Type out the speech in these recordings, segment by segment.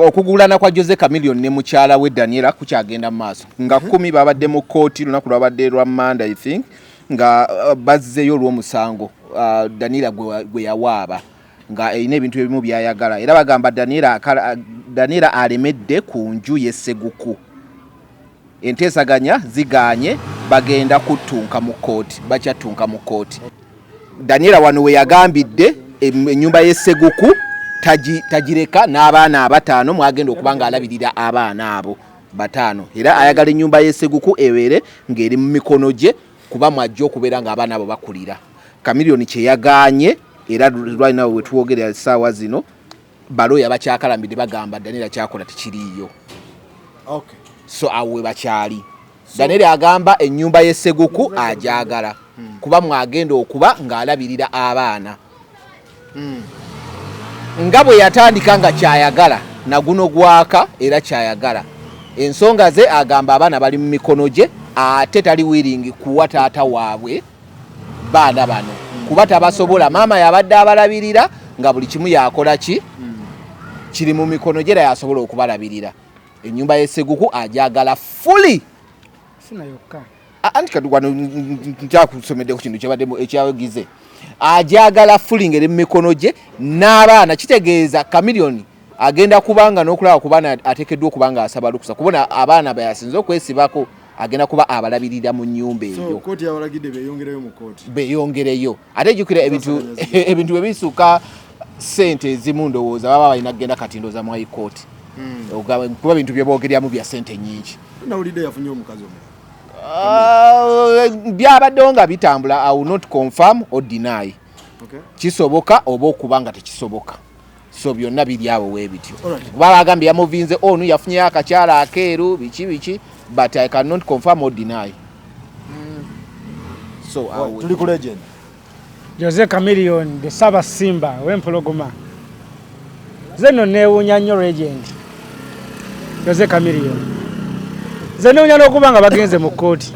Okugulana kwa Jose Chameleone ne mukyala we Daniela kukyagenda mu maaso nga 10 babadde mu kkooti lunaku lwabadde lwa Monday, I think, nga bazzeeyo olw'omusango Daniela gwe yawaaba nga erina ebintu ebimu byayagala, era bagamba Daniela alemedde ku nju y'e Sseguku. Enteesaganya ziganye, bagenda kuttunka mu kkooti, bakyattunka mu kkooti. Daniela wano we yagambidde ennyumba y'e Sseguku tagireka n'abaana abataano, mwagenda okuba nga alabirira abaana abo bataano, era ayagala ennyumba y'e Sseguku ebeere ng'eri mu mikono gye kuba mwajja okubeera ng'abaana abo bakulira. Chameleone kyeyagaanye, era lwalinawe wetwogerera essaawa zino balooya bakyakalambidde, bagamba Daniela kyakola tekiriiyo. So awo we bakyali. Daniel agamba ennyumba y'e Sseguku agyagala kuba mwagenda okuba ng'alabirira abaana nga bwe yatandika nga kyayagala naguno gwaka, era kyayagala ensonga ze. Agamba abaana bali mu mikono gye, ate tali willing kuwa taata waabwe baana bano kuba tabasobola. Maama yabadde abalabirira nga buli kimu yakola ki kiri mu mikono gye, era yasobola okubalabirira. Ennyumba y'e Sseguku agyagala fully. Sina yokka. Anti kati wano nkyakusomedde ku kintu kyabadde ekyagize, agyagala fully ngeri mu mikono gye n'abaana. Kitegeeza Chameleone agenda kubanga n'okulaba ku baana ateekeddwa okuba nga asaba lukusa kubona abaana bayasinze okwesibako, agenda kuba abalabirira mu nnyumba So eyo. Kooti yabalagidde beyongereyo mu kooti. Beyongereyo, ate jjukira ebintu ebintu bwe bisuka sente ezimu, ndowooza baba balina kugenda kati ndowooza mu high court. Kuba bintu bye boogeryamu bya sente nyingi. Nawulidde yafunye omukazi omulala. Byabaddewo nga bitambula. I will not confirm or deny. Kisoboka oba okuba nga tekisoboka, so byonna biri awo weebityo. Kuba bagambye yamuvinze onu, yafunyeyo akakyala akeeru, biki biki, but I cannot confirm or deny. So awo. Tuli ku legend. Jose Chameleone, the Saba Simba w'empologoma. Nze nno neewuunya nnyo legend Jose Chameleone. Nze neewuunya n'okuba nga bagenze mu kkooti.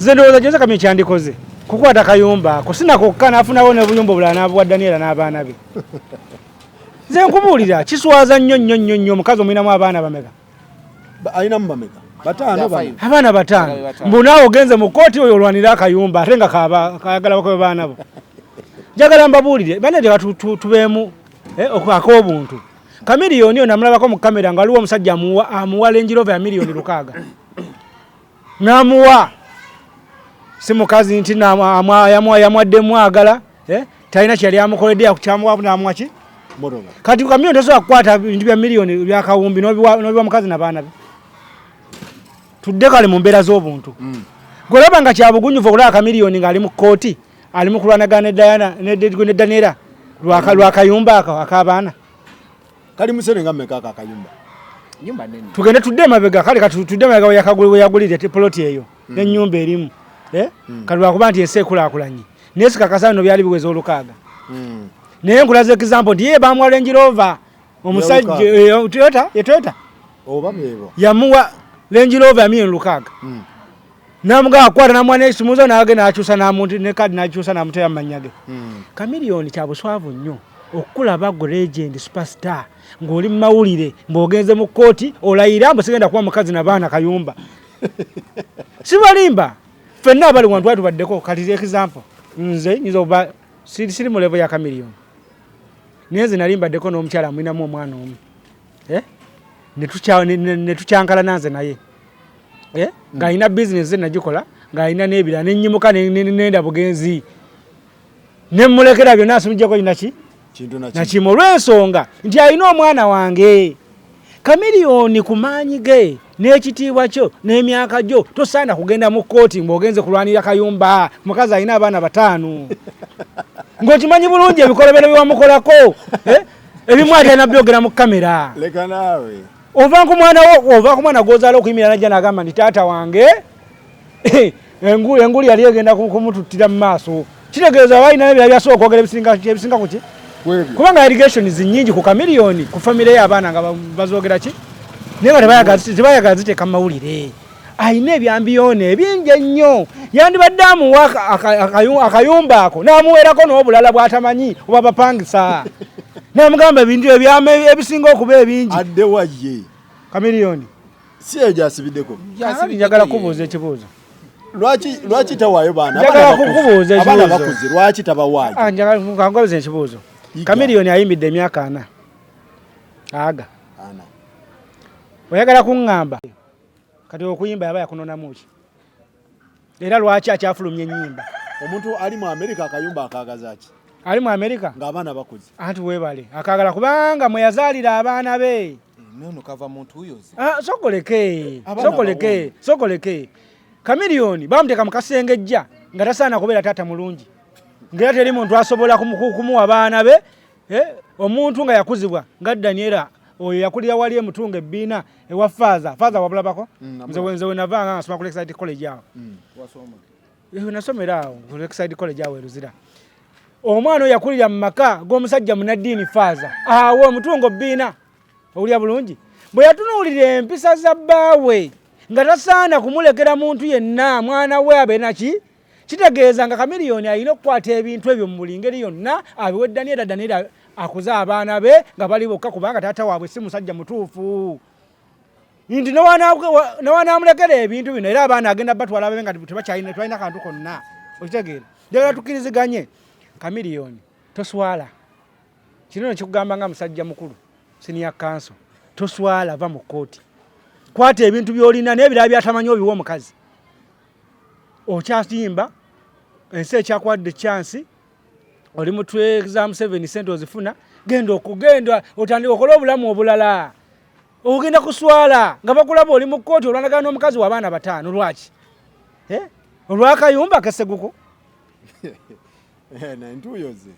Nze ndowooza Jose Chameleone kyandikoze kukwata kayumba ako sinakokka n'afunawo n'obuyumba obulala n'abuwa Daniela n'abaana be. Nze nkubuulira, kiswaza nnyo nnyo nnyo nnyo. Omukazi omulinamu abaana bameka? Alinamu bameka? Bataano. Yeah, bano. five. Abaana bataano. Abaana bataano. Mbu naawe ogenze mu kkooti oyo olwanira akayumba ate nga kayagala bakobe baana bo. Njagala mbabuulire banne, teka tubeemu ak'obuntu. Chameleone oyo namulabako mu kamera nga waliwo omusajja amuwa Range Rover ya miliyoni 6 n'amuwa, si mukazi nti yamuwaddemu agala, talina kyeyali amukoledde, kyamuwa n'amuwa ki? Motoka. Kati Chameleone tosobola kukwata bintu bya miliyoni byakawumbi n'obiwa mukazi nabaana be. Tudde kale mu mbeera z'obuntu. Gwolaba nga kyabugunyuvu okulaba Chameleone ng'ali mu kkooti, ali mu kulwanagana ne Diana ne Daniela lwakayumba ako ak'abaana. Kali musene nga mmeka ako akayumba? Nyumba nene. Tugende tudde emabega kale, kati tudde emabega we yagulire poloti eyo n'ennyumba erimu, eh? Kati lwakuba nti ensi ekulaakulanye, naye sikakasa bino byali biweza olukaaga. Naye nkulaza example nti ye bamuwa Range Rover omusajja Toyota, ye Toyota. Oba beebo. Yamuwa Range Rover ya miliyoni 6. Namugamba akwata, namuwa n'ekisumuzo, n'agenda n'akyusa n'amuntu ne kadi n'akyusa n'amuteera mu mannya ge. Chameleone kya buswavu nnyo okulaba gwe legend superstar ng'oli mu mawulire ng'ogenze mu kkooti olayira mbu sigenda kuwa mukazi na baana kayumba. Sibalimba, ffenna abali wano twali tubaddeko. Kati example, nze nyinza okuba siri mu level ya Chameleone, naye nze nali mbaddeko n'omukyala amulinamu omwana omu, eh? Ne tukyankalana nze naye, eh? Ng'alina bizinesi ze nagikola, ng'alina n'ebirala, nenyimuka nenda bugenzi nemulekera byonna, asumijjako naki Kintu naki. Nakimu olw'ensonga nti alina omwana wange. Chameleone, ku maanyi ge n'ekitiibwa kyo n'emyaka gyo, tosaana kugenda mu kkooti ng'ogenze kulwanira kayumba, mukazi alina abaana bataano, ng'okimanyi bulungi ebikolobero bye wamukolako, eh? Ebimu ate alina byogera mu kamera. Leka naawe. Ova ku mwana wo, ova ku mwana gw'ozaala okuyimirira najja n'agamba nti taata wange enguli yali egenda kumututtira mu maaso. Kitegeeza aba alinayo ebirala byasobola okwogera ebisinga ku ki? Kwebyo. Kubanga allegations nnyingi ku Chameleone, ku famire y'abaana nga bazoogera ki, naye nga tebayagala ziteeka mu mawulire. Alina ebyambiyoona ebingi ennyo, yandibadde amuwa akayumba ako n'amuweerako n'obulala bw'atamanyi oba bapangisa. Namugamba ebintu ebyama ebisinga okuba ebingi. Addewa ye? Chameleone. Si eyo gyasibiddeko. Kaakati njagala kubuuza ekibuuzo. Lwaki tawaayo baana? Njagala Abaana bakuze. kukubuuza Abaana ekibuuzo. bakuze, lwaki tabawaayo? Ah, njagala nkubuuze ekibuuzo. Yiga. Chameleone ayimbidde emyaka 4. Aga. Ana. Oyagala kuŋŋamba kati okuyimba yaba yakunonamu ki? Era lwaki akyafulumya ennyimba? Omuntu ali mu Amerika akayumba akaagaza ki? Ali mu Amerika? Ng'abaana bakuze. Anti weebale akaagala kubanga mwe yazaalira abaana be. Nono kava mu ntuuyo ze. Ah, sokoleke, Abaana sokoleke, bawonye. sokoleke. Chameleone bamuteeka mu kasengejja nga tasaana kubeera taata mulungi. Ng'era teri muntu asobola kumuwa baana be. Omuntu nga yakuzibwa nga Daniela oyo yakulira wali emutunga ebbiina ewa Faaza. Faaza wabulabako? Nze we navanga nga nsoma ku Lakeside College awo. Nasomera awo ku Lakeside College awo e Luzira. Omwana oyo yakulira mu maka g'omusajja munnaddiini Faaza. Awo omutungo bbiina. Owulira bulungi? Bwe yatunuulira empisa za bbaawe nga tasaana kumulekera muntu yenna mwana we abe naki, kitegeeza nga Chameleone alina okukwata ebintu ebyo mu buli ngeri yonna abiwe Daniela, Daniela akuze abaana be nga bali bokka kubanga taata waabwe si musajja mutuufu. Nti ne wanaamulekera ebintu bino era abaana agenda batwala babe nga tebakyalina, tebalina kantu konna. Okitegeera? Njagala tukkiriziganye. Chameleone toswala. Kino kikugamba nga musajja mukulu, senior counsel, toswala, va mu kkooti. Kwata ebintu by'olina n'ebirala by'atamanyi obiwa omukazi. Okyayimba, ensi ekyakuwadde chance, oli mutwe za Museveni ssente ozifuna, genda okugenda otandike okole obulamu obulala. Ogenda kuswala nga bakulaba oli mu kkooti olwanagana n'omukazi w'abaana 5 lwaki? Olw'akayumba keseguku. Na entuuyo ze.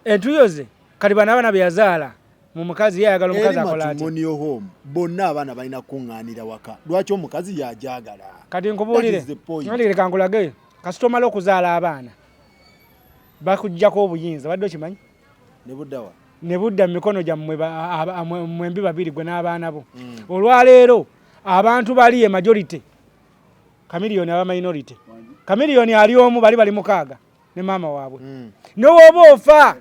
Entuuyo ze kati bano abaana be yazaala mu mukazi ye ayagala omukazi Eri akola atya? matrimonial home bonna abaana balina kuŋŋaanira waka. Lwaki omukazi yajagala? Kati nkubuulire, That is the point. nkubuulire kankulage, kasita omala okuzaala abaana bakuggyako obuyinza, badde okimanyi? Ne buddawa? Ne budda mu mikono gyammwe mwembi babiri gwe n'abaana bo. Olwaleero abantu bali e majority, Chameleone aba minority. Chameleone ali omu, bali 6 ne maama waabwe. Ne bw'oba ofa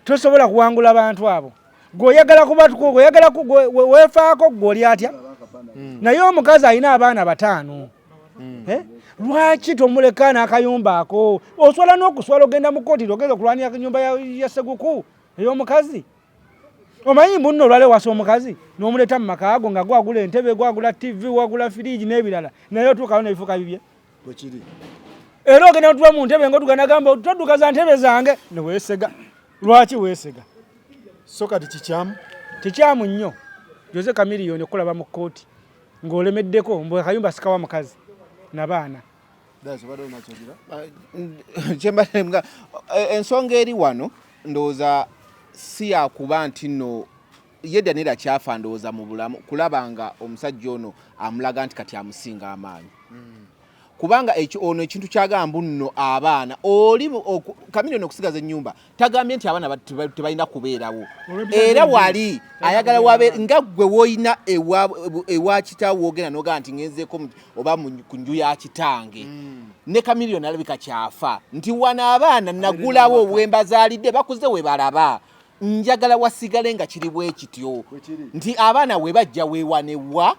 tosobola kuwangula bantu abo. Gwe oyagala kuba, gwe oyagala gwe weefaako gwe oli atya? Naye omukazi alina abaana 5. Lwaki tomuleka n'akayumba ako? Oswala n'okuswala ogenda mu kkooti ogenda okulwanira ku nnyumba ya Seguku ey'omukazi. Omanyi mbu nno olwaleero wasa omukazi n'omuleeta mu maka ago nga gwagula entebe, gwagula TV, wagula firiigi n'ebirala, naye otuukawo n'ebifuuka bibye. Bwe kiri. Era ogenda n'otuula mu ntebe ng'otuuka n'agamba todduka za ntebe zange ne weesega. Lwaki weesega? So kati kikyamu? Kikyamu nnyo. Jose Chameleone okulaba mu kkooti ng'olemeddeko mbu akayumba sikawa mukazi na baana. Kyembadde ensonga eri wano ndowooza si yakuba nti nno ye Daniela kyafa ndowooza mu bulamu kulaba nga omusajja ono amulaga nti kati amusinga amaanyi. Kubanga ekyo ono ekintu kyagamba nno abaana oli Chameleone okusigaza ennyumba tagambye nti abaana tebalina kubeerawo. Olw'empisa Era z'enju. wali ayagala wabe nga ggwe woolina ewa kitaawo w'ogenda n'ogamba nti ngenzeeko oba ku nju ya kitange. Ne Chameleone alabika kyafa nti wano abaana nagulawo we mbazaalidde bakuze we balaba. Njagala wasigale nga kiri bwe kityo. Bwe kiri. Nti abaana we bajja weewanewa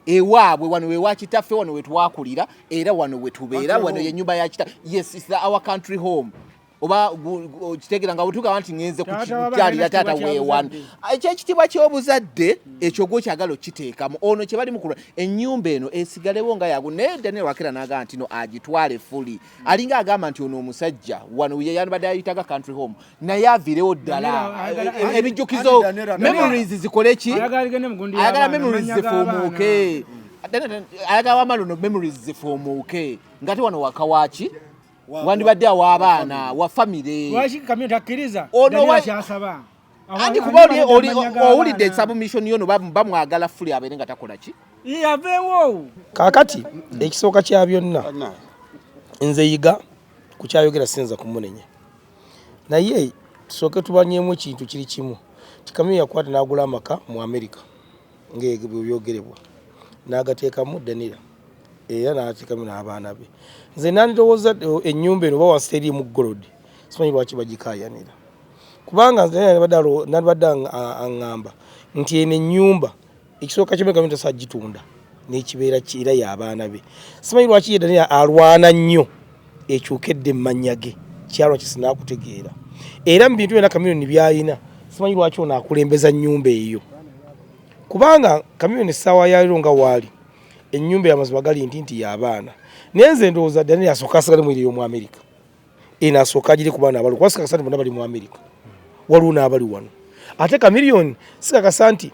ewaabwe wano we wa kitaffe wano we twakulira era wano we tubeera Country wano home. ye nnyumba ya kita. Yes, it's our country home. Oba kitegeera nga bwe nti ngenze Taata w'abaana kukyalira alina taata ekitiibwa weewano. ky'obuzadde. Ekyekitiibwa ky'obuzadde ekyo gwokyagala okiteekamu ono kye bali mu kulwa ennyumba eno esigalewo nga yagu naye Daniel Wakera n'agamba nti no agitwale fully alinga agamba nti ono omusajja wano ye yandibadde ayitaga country home naye aviirewo ddala. Daniel ayagala- Ebijjukizo Anti Daniel- memories zikole ki? Ayagala ligende mu gundi Ayagala y'abaana, memories amannya g'abaana. zifuumuuke. Daniel ayagala wamala ono memories zifuumuuke ngate wano waka waaki wandibadde aw'abaana wa famire. Lwaki Chameleone takkiriza Ono Daniela kyasaba? Anti kuba owulidde submission yono bamwagala fully abeere nga takola ki? Yaveewo. Kaakati ekisooka kya byonna nze Yiga kukyayogera sinza kumunenya naye tusooke tubanyemu ekintu kiri kimu ti Chameleone yakwata n'agula amaka mu America nga byogerebwa n'agateekamu Daniela era n'ateekamu n'abaana be. Nze nandowooza ennyumba eno oba wansi teriimu gold, simanyi lwaki bagikaayanira. Kubanga nze nandibadde aŋŋamba nti eno ennyumba ekisooka kyomeka Kamiliyoni tasobola gitunda n'ekibeera era y'abaana be. Simanyi lwaki ye Daniel alwana nnyo ekyuke edde mu mannya ge, kyalwa kisinaakutegeera. Era mu bintu byonna Kamiliyoni by'alina simanyi lwaki ono akulembeza nnyumba eyo, kubanga Kamiliyoni essaawa ya leero nga waali ennyumba ey'amazima gali nti y'abaana. Naye nze ndowooza Daniel asooka asigale mu eri ey'omu Amerika, eno asooka agire ku baana abali, kuba sikakasa nti bonna bali mu Amerika, waliwo n'abali wano. Ate Kamiliyoni sikakasa nti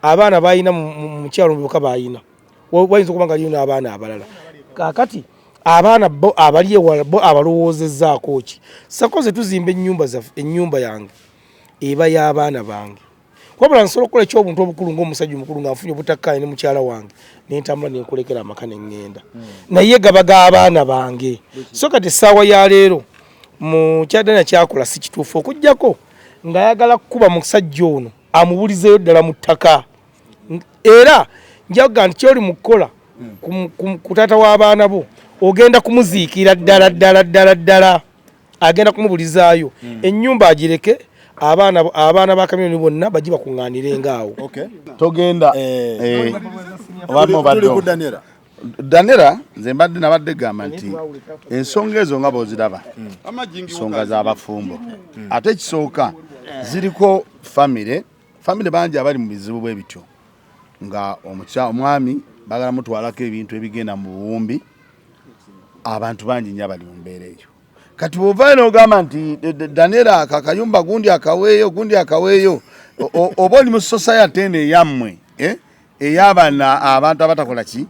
abaana balina mukyalo mubuka balina, wayinza okuba nga aliyo n'abaana abalala. Kaakati abaana bo abali ewala bo abalowoozezzaako ki? Sakoze tuzimba ennyumba zaffe, ennyumba yange eba y'abaana bange, wabula nsobola okukola ekyobuntu obukulu ng'omusajja omukulu nga nfunye obutakkaanya ne mukyala wange, nentambula nenkulekera amaka neŋŋenda, naye gaba g'abaana bange. So kati essaawa ya leero mukyadana kyakola si kituufu, okugjako ng'ayagala kukuba musajja ono amubulizeeyo ddala mu ttaka. Era njaga nti kyoli mu kukola ku taata w'abaana bo, ogenda kumuziikira ddala ddala ddala ddala, agenda kumubulizaayo. Ennyumba agireke, abaana ba Kamiliyoni bonna bajje bakuŋŋaanirenga awo. Togenda. Tuli ku Daniela. Daniela, nze mbadde nabadde gamba nti ensonga ezo nga bw'oziraba nsonga z'abafumbo, ate ekisooka ziriko famire bangi abali mu bizibu bwe bityo, nga omwami bagala mutwalako ebintu ebigenda mu buwumbi. Abantu bangi nnyo abali mu mbeera eyo. Kati bw'ovaayo n'ogamba nti Daniela aka akayumba gundi akaweeyo, gundi akaweeyo, oba oli mu society eno eyammwe, eh? Ey'abaana abantu abatakola ki.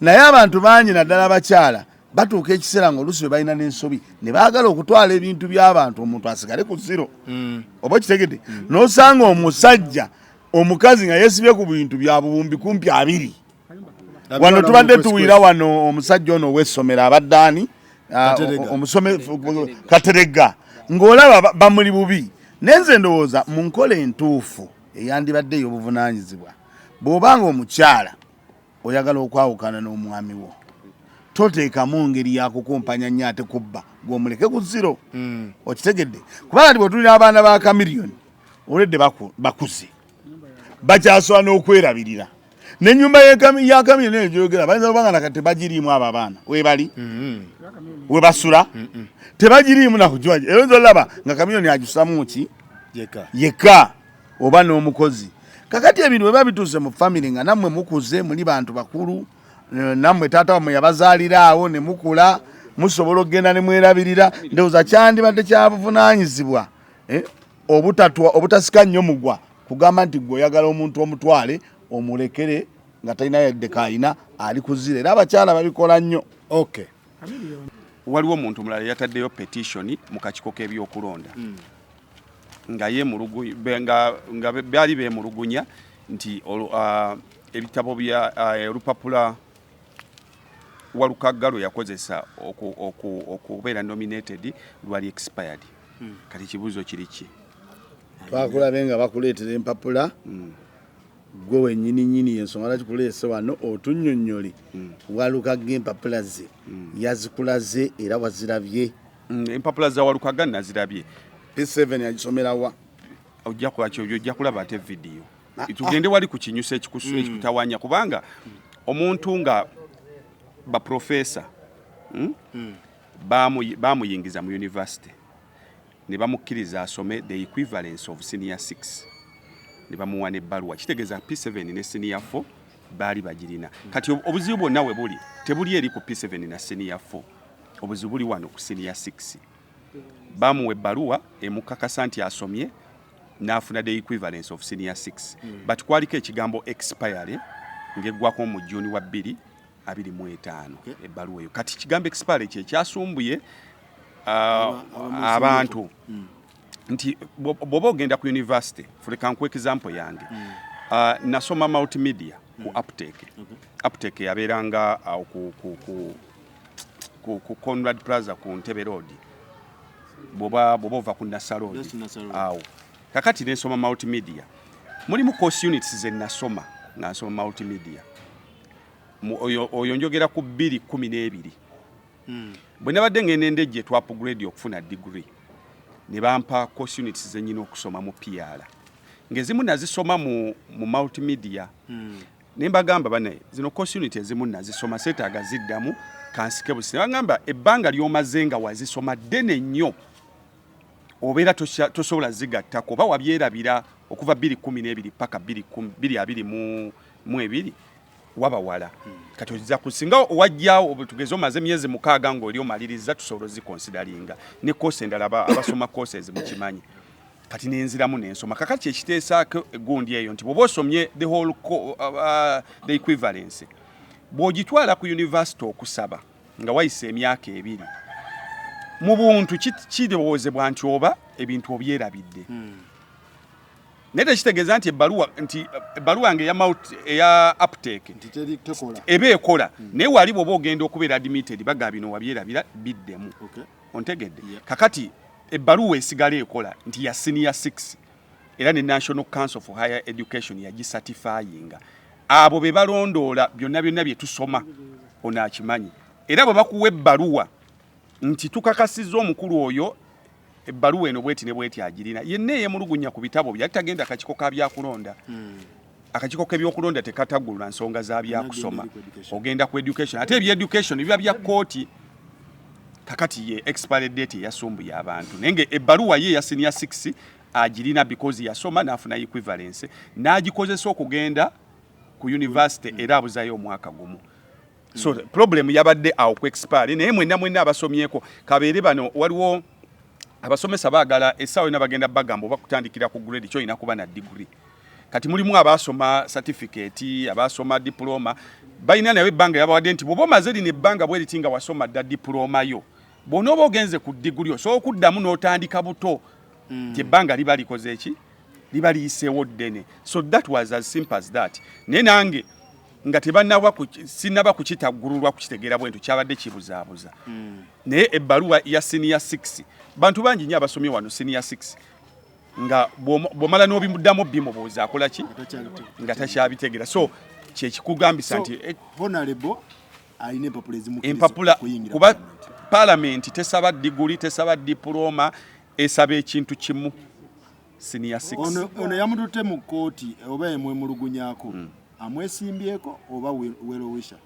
Naye abantu bangi naddala abakyala batuuka ekiseera nga oluusi bwe balina n'ensobi ne baagala okutwala ebintu by'abantu, omuntu asigale ku zero. Oba okitegedde, n'osanga omusajja omukazi nga yeesibye ku bintu bya buwumbi kumpi 20. Wano tubadde tuwulira wano omusajja ono ow'essomero abadde ani? Ah, Katerega. Omusome Katerega, ng'olaba bamuli bubi. Naye nze ndowooza mu nkola entuufu eyandibadde ey'obuvunaanyizibwa, bw'obanga omukyala oyagala okwawukana n'omwami wo, toteekamu ngeri yakukumpanya nnyo ate kubba gw'omuleke ku zero. Okitegedde? Kubanga nti bwetulina abaana ba Kamiliyoni olwedde bakuze, bakyasobola n'okwerabirira n'ennyumba ya Kamiliyoni eyo gyogera, bayinza okuba nga nakati tebagiriimu. Abo abaana webali webasula tebagiriimu nakugiwaji. Era oyinza olaba nga Kamiliyoni agisamu ki yeka yekka oba n'omukozi. Kakati ebintu bwe biba bituuse mu famire nga nammwe mukuze, muli bantu bakulu, nammwe taata wammwe yabazaalira awo ne mukula, musobola okugenda ne mwerabirira. Ndowooza kyandibadde kyabuvunaanyizibwa, obutasika nnyo mugwa kugamba nti gwe oyagala omuntu omutwale omulekere nga talina yadde kayina, ali kuzira. Era abakyala babikola nnyo. Okay. Waliwo omuntu omulala yataddeyo petition mu kakiiko k'ebyokulonda nga nga baali beemulugunya nti ebitabo bya olupapula Walukagga lwe yakozesa okubeera nominated lwali expired. Kati ekibuuzo kiri ki? Twakulabe nga bakuleetera empapula gwe wennyini nnyini. Ensonga lwaki kuleese wano otunnyonnyole, Walukagga empapula ze yazikulaze era wazirabye? Empapula za Walukagga nazirabye. P7 yagisomerawa? Ojja kulaki, ojja kulaba ate vidiyo. Tugende wali ku kinyusa ekikutawanya, kubanga omuntu nga baprofesa, Bamuyingiza mu university ne bamukkiriza asome the equivalence of senior 6 ne bamuwa n'ebbaluwa, kitegeeza P7 ne senior 4 baali bagirina. Kati obuzibu bwonna we buli tebuli eri ku P7 na senior 4, obuzibu buli wano ku senior 6. Bamuwa ebbaluwa emukakasa nti asomye n'afuna the equivalence of senior 6, but kwaliko ekigambo expiry ng'eggwako mu Juni wa 2025 ebbaluwa eyo. Kati kigambo expiry kye kyasumbuye abantu nti bw'oba ogenda ku university, fuleka nkuwa example yange. Nasoma multimedia ku Aptech. Aptech yabeeranga awo ku Conrad Plaza ku Ntebe Road, bw'oba ova ku Nassa Road. Just Nassa Road. Awo kakati nensoma multimedia, mulimu course units ze nasoma nga nsoma multimedia. Oyo njogera ku 2012. Bwe nabadde ngenda endejje twa upgrade okufuna degree. Ne bampa course units zenyina okusoma mu PR, ng'ezimu nazisoma mu multimedia. Ne mbagamba, "Banaye, zino course unit ezimu nazisoma, seetaaga ziddamu, kansike busi." Ne bagamba, "Ebbanga ly'omaze nga wazisoma ddene nnyo, obeera tosobola zigattako oba wabyerabira okuva 2012 paka 2022, waba wala. Kati ozza kusinga wajjawo, tugeze omaze emyezi 6 ng'oli omaliriza, tusobola oziconsideringa ne course endala." Abasoma courses mukimanyi. Kati nenziramu nensoma. Kakati kyekiteesaako egundi eyo nti bw'oba osomye the whole the equivalence, bw'ogitwala ku university okusaba nga wayise emyaka 2, mu buntu kirowoozebwa nti oba ebintu obyerabidde. Naye tekitegeeza nti ebbaluwa yange eya uptake nti teri tekola. Eba ekola, naye wali bw'oba ogenda okubeera admitted, baga bino wabyerabira, biddemu. Ontegedde? Yeah. Kakati ebbaluwa esigala ekola nti ya senior 6, era ne National Council for Higher Education yagicertifyinga. Abo be balondoola byonna byonna bye tusoma, ono akimanyi. Era bwe bakuwa ebbaluwa nti tukakasizza omukulu oyo, ebbaluwa eno bweti ne bweti agirina, yenna eyemulugunya ku bitabo bye tagenda kakiiko ka byakulonda. Akakiiko k'ebyokulonda tekatagulula nsonga za byakusoma. Ogenda ku education. Ogenda ku education, ate ebyeducation biba bya kooti. Kakati ye expiry date eyasumbuye abantu, naye nga ebbaluwa ye eya senior 6 agirina because yasoma n'afuna equivalence n'agikozesa okugenda ku university, era abuzayo omwaka gumu. So problem yabadde awo ku expire. Naye mwenna mwenna abasomyeko, kabeere bano, waliwo abasomesa baagala essaawa yonna bagenda bagamba oba kutandikira ku grade kyolina kuba na degree. Kati mulimu abasoma certificate, abasoma diploma, balina naye ebbanga yabawadde nti bw'oba omaze lino ebbanga bwe riti nga wasoma dda diploma yo, bw'onooba ogenze ku diguli osobola okuddamu n'otandika buto, nti ebbanga liba likoze eki, liba liyiseewo ddene. So that was as simple as that. Naye nange nga tebannaba sinnaba kukitaggululwa kukitegeera bwe nti kyabadde kibuzaabuza. Naye ebbaluwa ya senior 6, bantu bangi nnyo abasomye wano senior 6, nga bw'omala n'obimuddamu bimubuuza akola ki nga takyabitegeera. So kyekikugambisa nti honorable alina empapula ezimukkiriza empapula okuyingira kuba parliament. Parliament tesaba diguli, tesaba diploma, esaba ekintu kimu, senior 6. Ono yamututte mu kkooti oba emwemulugunyaako, amwesimbyeko oba well wisher?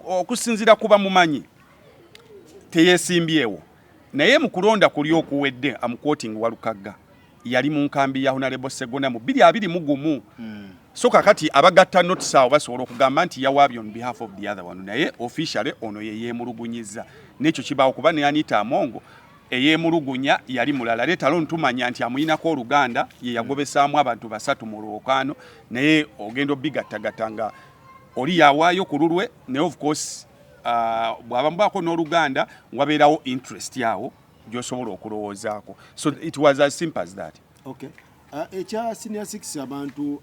Okusinziira kuba mumanyi teyesimbyewo, naye mu kulonda kuli okuwedde, am quoting Walukagga, yali mu nkambi ya Honorable Segona mu 2021. So kakati abagatta notes awo basobola okugamba nti yawaabye on behalf of the other one, naye officially ono ye yeemulugunyiza. N'ekyo kibaawo kuba ne Anita Amongo eyeemulugunya yali mulala, let alone tumanya nti amuyinako oluganda, ye yagobesaamu abantu basatu mu lwokaano. Naye ogenda obigattagatta nga oli yawaayo ku lulwe, naye of course bw'aba mubaako n'oluganda wabeerawo interest awo gy'osobola okulowoozaako. So it was as simple as that. Okay. Ekya senior 6, abantu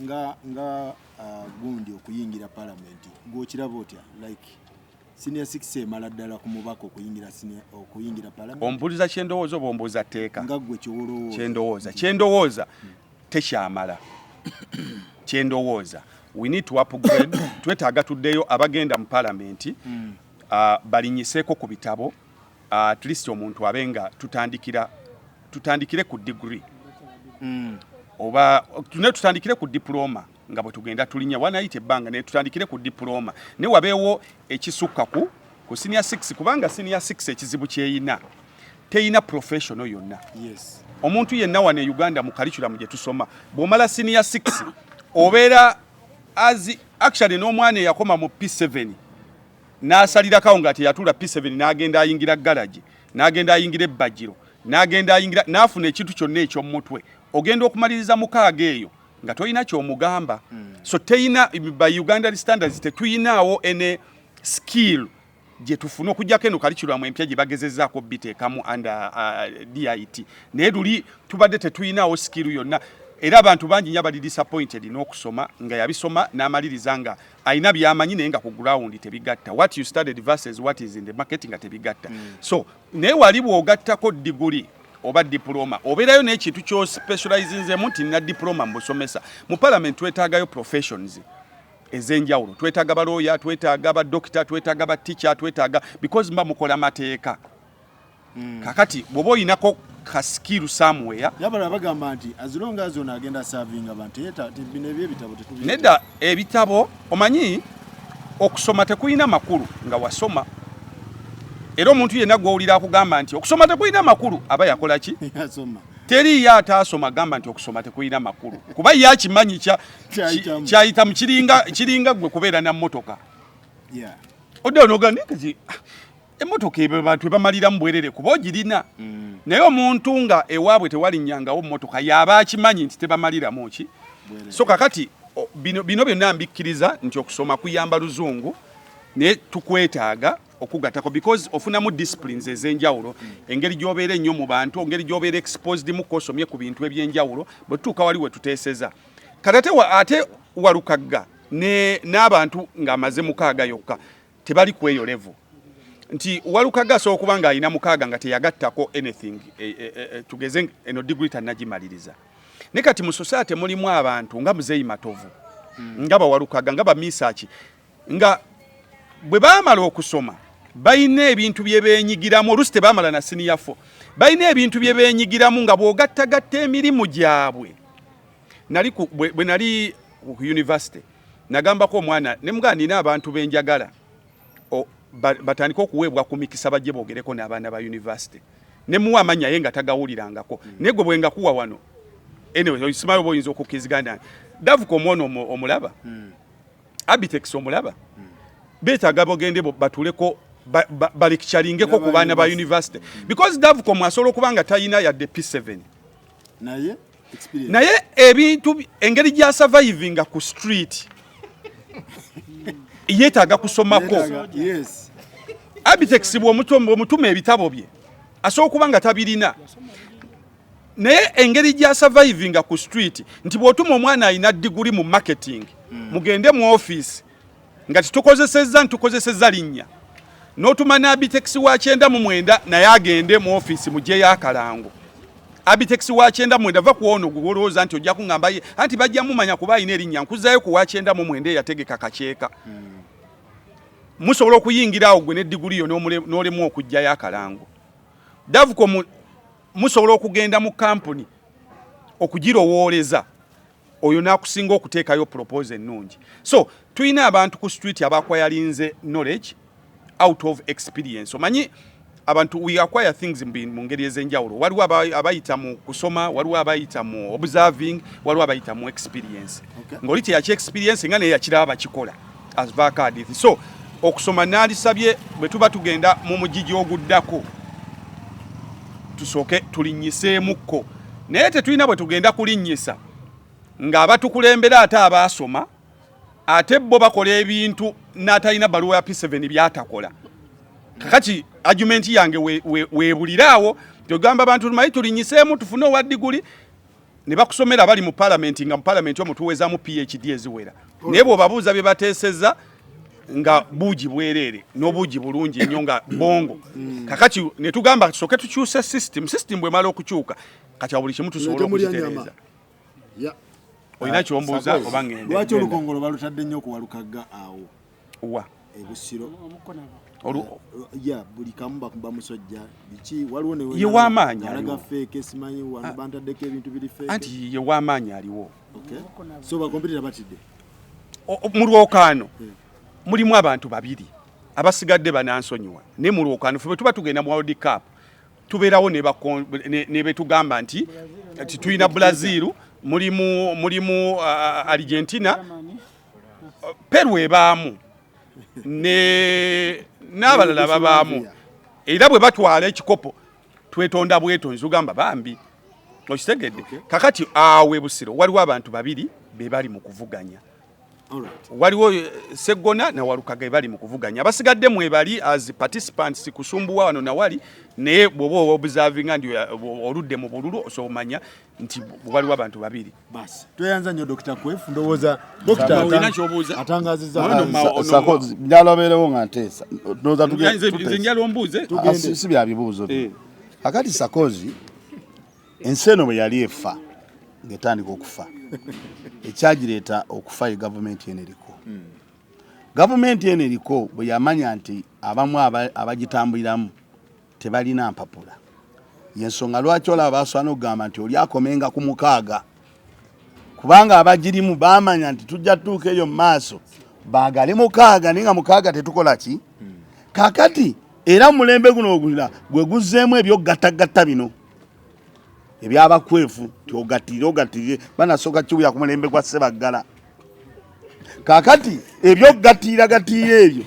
nga gundi okuyingira parliament, gwokiraba otya? Like senior 6 emala ddala ku mubaka okuyingira parliament? Ombuuliza kyendowooza oba ombuuza tteeka? Nga gwe kyolowooza. Kyendowooza tekyamala. Kyendowooza, we need to upgrade. Twetaaga tuddeyo abagenda mu palamenti balinyiseeko ku bitabo, at least omuntu abe nga tutandikire ku degree oba tune tutandikire ku diploma, nga bwe tugenda tulinnya wanayita ebbanga, naye tutandikire ku diploma, naye wabeewo ekisukka ku senior 6, kubanga senior 6 ekizibu kyeyina, teyina professional yonna. Omuntu yenna wano e Uganda mu curriculum gye tusoma, bw'omala senior 6 obeera as actually n'omwana eyakoma mu P7 n'asalirakawo nga teyatuula P7, n'agenda ayingira garage, n'agenda ayingira ebbajiro, n'agenda ayingira n'afuna ekintu kyonna eky'omutwe, ogenda okumaliriza 6 eyo nga tolina ky'omugamba. So teyina, by Uganda standards tetuyinaawo ene skill gye tufuna okuggyako eno curriculum empya gye bagezezzaako biteekamu under DIT. Naye luli tubadde tetuyinaawo skill yonna, era abantu bangi nnyo abali disappointed n'okusoma nga yabisoma n'amaliriza nga alina by'amanyi, naye nga ku ground tebigatta, what you studied versus what is in the market nga tebigatta. So naye wali bw'ogattako diguli oba diploma, obeerayo n'ekintu ky'ospecializinzemu nti nina diploma mu busomesa. Mu parliament twetaagayo professions ez'enjawulo, twetaaga balooya, twetaaga badokita, twetaaga batica, twetaaga, because mba mukola mateeka. Kakati bw'oba olinako ka skill somewhere. Yabala bagamba nti as long as ono agenda serving abantu yeta bino ebyebitabo tetubiyita. Nedda, ebitabo omanyi okusoma tekulina makulu nga wasoma. Era omuntu yenna gw'owulira akugamba nti okusoma tekulina makulu aba yakola ki? Yasoma. Teriiyo ataasoma gamba nti okusoma tekulina makulu, kuba ye akimanyi Kyayitamu. Kyayitamu. Kiringa gwe kubeera na mmotoka. Oddeyo n'ogamba naye kati emmotoka ebyo bantu ebamaliramu bwerere kuba ogirina. Naye omuntu nga ewaabwe tewalinnyangawo mmotoka y'aba akimanyi nti tebamaliramu ki. So kakati bino byonna mbikkiriza nti okusoma kuyamba luzungu, naye tukwetaaga okugattako because ofunamu disciplines ez'enjawulo, engeri gy'obeera ennyo mu bantu, engeri gy'obeera exposed mu kosomye ku bintu eby'enjawulo. Bwe tutuuka wali we tuteeseza kati ate Walukagga n'abantu ng'amaze 6 yokka tebali ku eyo level, nti Walukagga asobola okuba ng'alina 6 nga teyagattako anything, tugeze eno degree tannagimaliriza. Naye kati mu society mulimu abantu nga Muzeeyi Matovu, nga Bawalukaga, nga Bamisaaki, nga bwe baamala okusoma balina ebintu bye beenyigiramu, oluusi tebaamala na senior 4, balina ebintu bye beenyigiramu nga bw'ogattagatta emirimu gyabwe. Bwe nali ku university nagambako omwana ne mugamba nina abantu be njagala batandike okuweebwa ku mikisa bajje boogereko n'abaana ba university, ne muwa amannya ye nga tagawulirangako. Naye gwe bwe ngakuwa wano, anyway, simanyi oba oyinza okukkiriziganya. Davuka omwana omulaba, Abitex omulaba, beetaaga bagende batuuleko balecturingeko ku baana ba university, because Davcom asobola okuba nga talina yadde P7, naye experience. Naye ebintu engeri gya survivinga ku street yeetaaga kusomako. Yeetaaga, yes. Abitex bw'omutuma ebitabo bye asobola okuba nga tabirina, naye engeri gya survivinga ku street nti bw'otuma omwana alina diguli mu marketing, mugende mu office nga titukozesezza ntukozesezza linnya, n'otuma n'Abitex wa 99 naye agende mu office mugyeyo akalango. Abitex wa 99 va ku ono gwe olowooza nti ojja kuŋŋamba ye anti bajja mumanya kuba alina erinnya, nkuzaayo ku wa 99 eyategeka kakyeka. Musobola okuyingira awo gwe ne diguli yo n'olemu okuggyayo akalango. Davuko musobola okugenda mu kampuni okugirowooleza oyo n'akusinga okuteekayo proposal ennungi. So tulina abantu ku street abakwayalinze knowledge out of experience. Omanyi abantu we acquire things mu ngeri ez'enjawulo. Waliwo abayita mu kusoma, waliwo abayita mu observing, waliwo abayita mu experience. Ng'oli teyaki experience nga naye yakiraba bakikola avaako adithi. So okusoma naalisabye bwe tuba tugenda mu mugigi oguddako tusooke tulinnyiseemukko, naye tetulina bwe tugenda kulinnyisa ng'abatukulembera ate abaasoma ate bo bakola ebintu n'atalina baluwa ya P7 byatakola. Kakati argument yange weebuliraawo togamba abantu tumanyi tulinnyiseemu tufune owa diguli ne bakusomera bali mu palamenti, nga mu palamenti omwo tuwezaamu PhD eziwera, naye bw'obabuuza bye bateeseza nga buugi bwereere n'obuugi bulungi nnyo nga bongo. Kakati ne tugamba tusooke tukyuse system. System bw'emala okukyuka kati awo buli kimu tusobola Temulya nyama. okukitereeza. Olina kyombuuza Sakozi. oba ngende? Lwaki olukongolo balutadde nnyo ku Walukagga awo Wa? Ebusiro. Olu Ya buli kamu bamusojja biki, waliwo ne Ye w'amaanyi alaga aliwo. fake, simanyi wano bantaddeko ebintu biri fake. Anti ye w'amaanyi aliwo. Okay. So ba competitor batidde. Mu lwokaano mulimu abantu babiri, abasigadde banansonyiwa, naye mu lwokaano ffe bwe tuba tugenda mu World Cup tubeerawo ne betugamba nti tulina Brazil, mulimu Argentina, Peru ebaamu ne n'abalala babaamu. Era bwe batwala ekikopo twetonda bwetonzi, tugamba bambi okitegedde. Kakati awo e Busiro waliwo abantu babiri be bali mu kuvuganya. Waliwo Seggona na Walukaga bali mu kuvuganya, abasigadde mwebali as participants kusumbuwa wano nawali, naye bw'oba observinga nti oludde mu bululu osomanya nti waliwo abantu babiri. Basi tweyanza nnyo Dr. Kwef, ndowooza Dr. Olina ky'obuuza? Atangazizza. Sako njala obeerewo nga nteesa. Ndowooza Nze njala ombuuze. Ah, si bya bibuuzo bino. Kakati Sakozi, ensi eno bwe yali efa ng'etandika okufa, ekyagireeta okufa ye gavumenti eno eriko. Gavumenti eno eriko bwe yamanya nti abamu abagitambuliramu Tebalina mpapula. Yensonga lwaki olaba basobola n'okugamba nti oli akomenga ku 6, kubanga abagirimu baamanya nti tujja tutuuka eyo mu maaso baagale 6, naye nga 6 tetukola ki. Kakati era mu mulembe guno ogulira gwe guzzeemu ebyokugattagatta bino ebyabakwefu ti ogattirire ogattirire, banasooka kiwuya ku mulembe gwa Ssebaggala. Kakati ebyokugattiriragattirira ebyo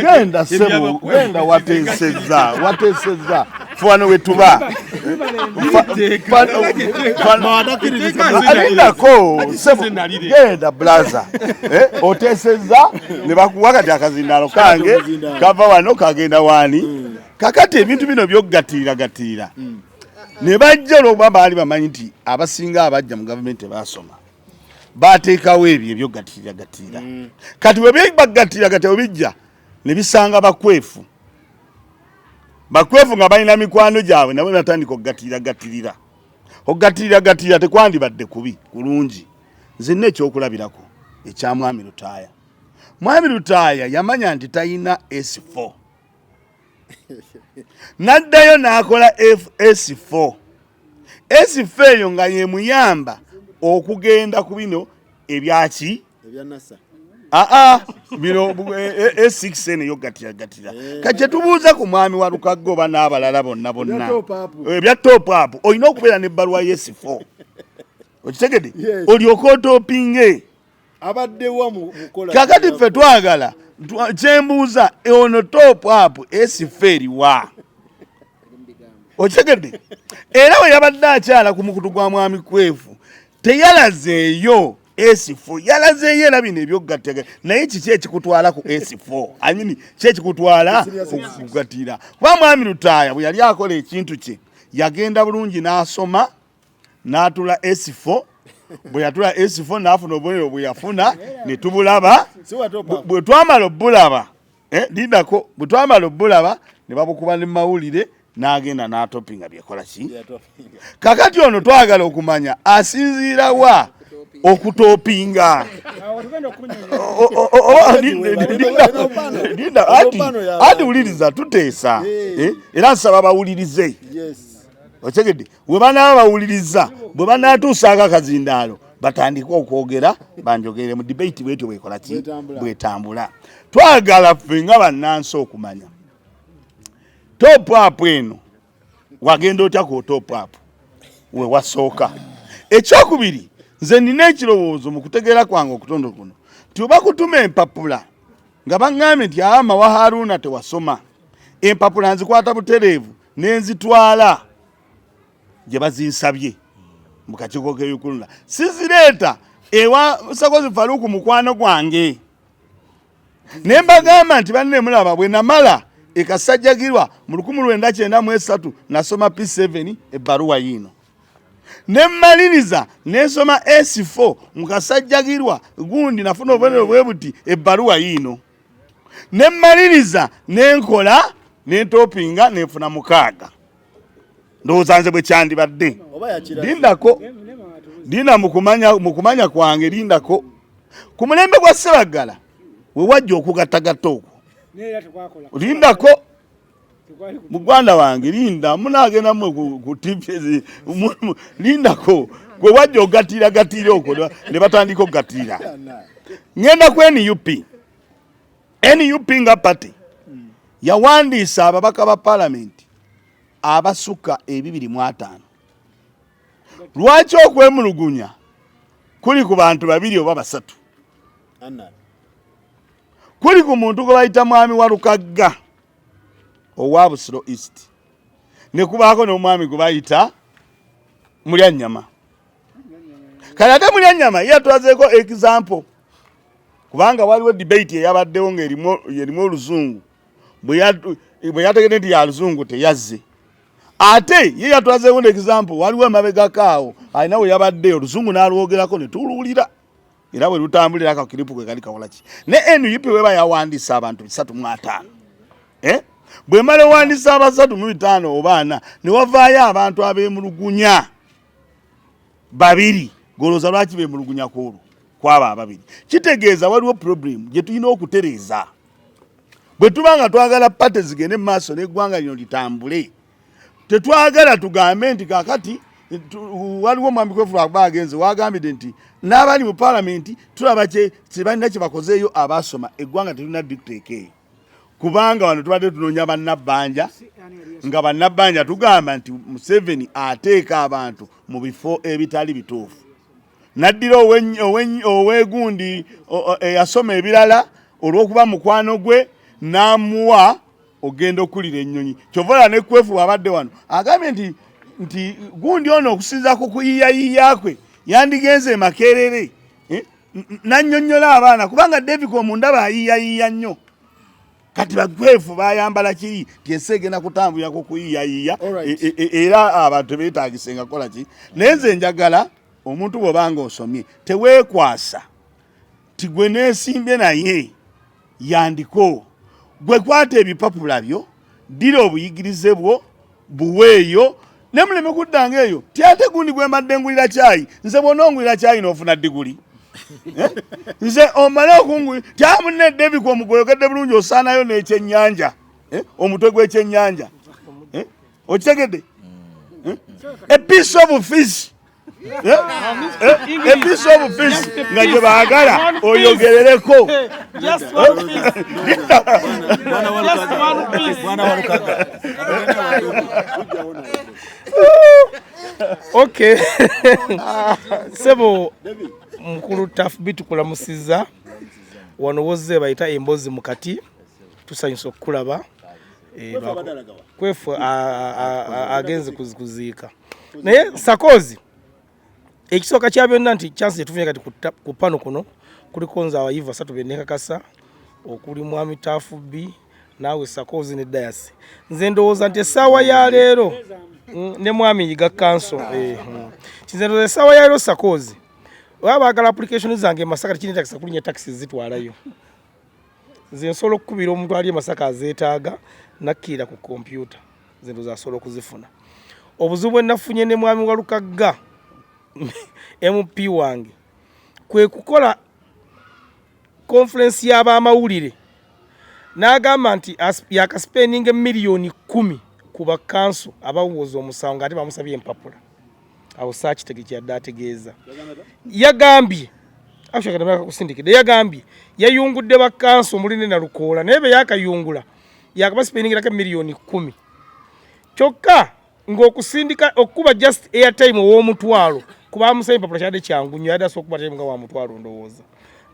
genda ssebo, genda wateesezza, wateesezza fano wetuba alindako ssebo, genda blaza oteesezza ne bakuwa kati akazindaalo kange kava wano kagenda waani. Kakati ebintu bino byokugattiriragattirira ne bajja olwokuba baali bamanyi nti abasinga abajja mu gavumenti tebasoma, bateekawo ebyo ebyokugattiriragattirira. Kati bwe bagattiragatira bwe bijja ne bisanga bakwefu, bakwefu nga balina mikwano gyabwe nabo batandika okugattiriragattirira. Okugattiriragattirira tekwandibadde kubi, kulungi. Nze nina ekyokulabirako ekya Mwami Lutaaya. Mwami Lutaaya yamanya nti talina S4, n'addayo n'akola S4. S4 eyo nga yemuyamba okugenda ku bino ebyaki aa bino S6 eno yogatiragatira. Kati kyetubuuza ku mwami wa Lukagga oba n'abalala bonna bonna ebya top up, olina okubeera n'ebbaluwa y'S4, okitegedde, olyoke otopinge. Kakati ffe twagala kyembuuza ono top up S4 eriwa, okitegedde? Era we yabadde akyala ku mukutu gwa Mwami Kwefu teyalazeeyo S4, yalazeeyo era bino ebyokugattira. Naye kiki ekikutwala ku S4? I mean, ki ekikutwala kugattira? Kuba Mwami Lutaaya bwe yali akola ekintu kye yagenda bulungi n'asoma n'atula S4. Bwe yatula S4 n'afuna obubonero bwe yafuna ne tubulaba. Bwe twamala obulaba, lindako, bwe twamala obulaba ne babukuba ne mawulire n'agenda n'atopinga byekola ki. Kakati ono twagala okumanya asinziira wa okutopinga. Ati wuliriza, tuteesa era nsaba bawulirize, okitegedde? We banaaba bawuliriza, bwe banaatuusaako akazindaalo batandike okwogera, banjogere mu debate bwetyo bwekola ki bwetambula. Twagala ffe nga bannansi okumanya top up eno wagenda otya ku top up we wasooka. Ekyokubiri, nze nina ekirowoozo mu kutegeera kwange okutondo kuno nti oba kutuma empapula nga baŋŋambye nti ama wa Haruna tewasoma, empapula nzikwata butereevu nenzitwala gye bazinsabye mu kakiiko k'ebyokulonda, sizireeta ewa Sakozi Faruku mukwano gwange ne mbagamba nti banne mulaba bwe namala ekasajjagirwa mu 1993 nasoma P7 ebbaluwa yiino, ne mmaliriza nensoma S4 mu kasajjagirwa gundi nafuna obubonero bwe buti ebbaluwa yiino, ne mmaliriza nenkola nentopinga nenfuna 6. Ndowooza nze bwe kyandibadde. Lindako, linda mu kumanya kwange, lindako ku mulembe gwa Ssebaggala we wajja okugattagatta okwo, lindako muganda wange, linda munaagenda mmwe ku TV, lindako gwe wajja ogattiragatira okwo ne batandika okugattira. Ngenda ku NUP. NUP nga party yawandiisa ababaka ba palamenti abasukka 205. Lwaki okwemulugunya kuli ku bantu 2 oba 3? Kuli ku muntu gwe bayita Mwami wa Lukagga owa Busiro East, ne kubaako n'omwami gwe bayita Mulyannyama. Kale ate Mulyannyama ye yatwazeeko example, kubanga waliwo debate eyabaddewo ng'erimu oluzungu, bwe yategedde nti ya luzungu teyazze. Ate ye yatwazeeko example, waliwo emabegako awo alina we yabadde oluzungu n'alwogerako ne tuluwulira era bwe lutambulira akakiripu kwe kali kakola ki. Ne NUP weba yawandiisa abantu 305, bwemala ewandiisa aba 305 oba 4 ne wavaayo abantu abeemulugunya 2. Golooza lwaki beemulugunya ku olwo kwabo ababiri? Kitegeeza waliwo problem gye tulina okutereeza. Bwe tuba nga twagala party zigende mu maaso n'eggwanga lino litambule, tetwagala tugambe nti kakati waliwo omwami Kwefu lwakuba agenze wagambidde nti n'abali mu palamenti tulaba kyebalina kye bakozeeyo abasoma, eggwanga terina dictate eyo, kubanga wano tubadde tunoonya bannabbanja, nga bannabbanja tugamba nti Museveni ateeka abantu mu bifo ebitali bituufu, n'addira owegundi eyasoma ebirala olw'okuba mukwano gwe n'amuwa ogenda okulira ennyonyi. Kyova olaba ne Kwefu bw'abadde wano agambye nti gundi ono okusinza ku kuyiiyayiiya kwe yandigenze e Makerere, nannyonnyola abaana, kubanga David omundaba ayiiyayiiya nnyo. Kati bakwefu bayambala kiri nti ensi egenda kutambulira ku kuyiiyayiiya, era abantu tebeetagise nga kukola ki. Naye nze njagala omuntu bw'obanga osomye teweekwasa ti gwe neesimbye naye yandiko, gwe kwata ebipapula byo, ddira obuyigirize bwo buweeyo, ne muleme kuddanga eyo ti ate gundi gwe mbadde ngulira kyayi. Nze bw'onoongulira kyayi n'ofuna diguli, nze omale okunguli tyamunne David omugoyogedde bulungi, osaanayo n'ekyennyanja, omutwe gw'ekyennyanja, okitegedde, a piece of fish, a piece of fish nga gye baagala oyogerereko. Just one piece. Just one piece. Bwana Walukaga. Okay. Sebo mukulu Tafbi, tukulamusiza wano wozze bayita emboozi mukati, tusanyusa okukulaba. Kwefu agenze kuziika, naye sakozi ekisooka kya byonna nti chance gyetufunye kati ku pano kuno kuliko nze abayivu basatu benekakasa okuli mwami Tafubi, naawe Sakozi ne Dayasi. Nze ndowooza nti essaawa ya leero ne mwami Yiga Kanso, nze ndowooza essaawa ya leero Sakozi oba baagala application zange e Masaka, tekineetagisa kulinnya takisi zitwalayo. Nze nsobola okukubira omuntu ali e Masaka azeetaaga nakkirira ku kompyuta, nze ndowooza asobola okuzifuna. Obuzibu bwe nafunye ne mwami Walukagga MP wange kwe kukola conference y'abamawulire n'agamba nti yakasipendinga 10 million ku bakanso abawooza omusango ng'ate bamusabye empapula. Awo saakitegeke yadde ategeeza. Yagambye kusindikidde, yagambye yayungudde bakanso omuli ne Nalukoola, naye be yakayungula yakabasipendingirako 10 million, kyokka ng'okusindika okukuba just airtime ow'omutwalo kuba amusaba empapula kyadde kyangu nnyo, yadde asobola okukuba time nga wa mutwalo, ndowooza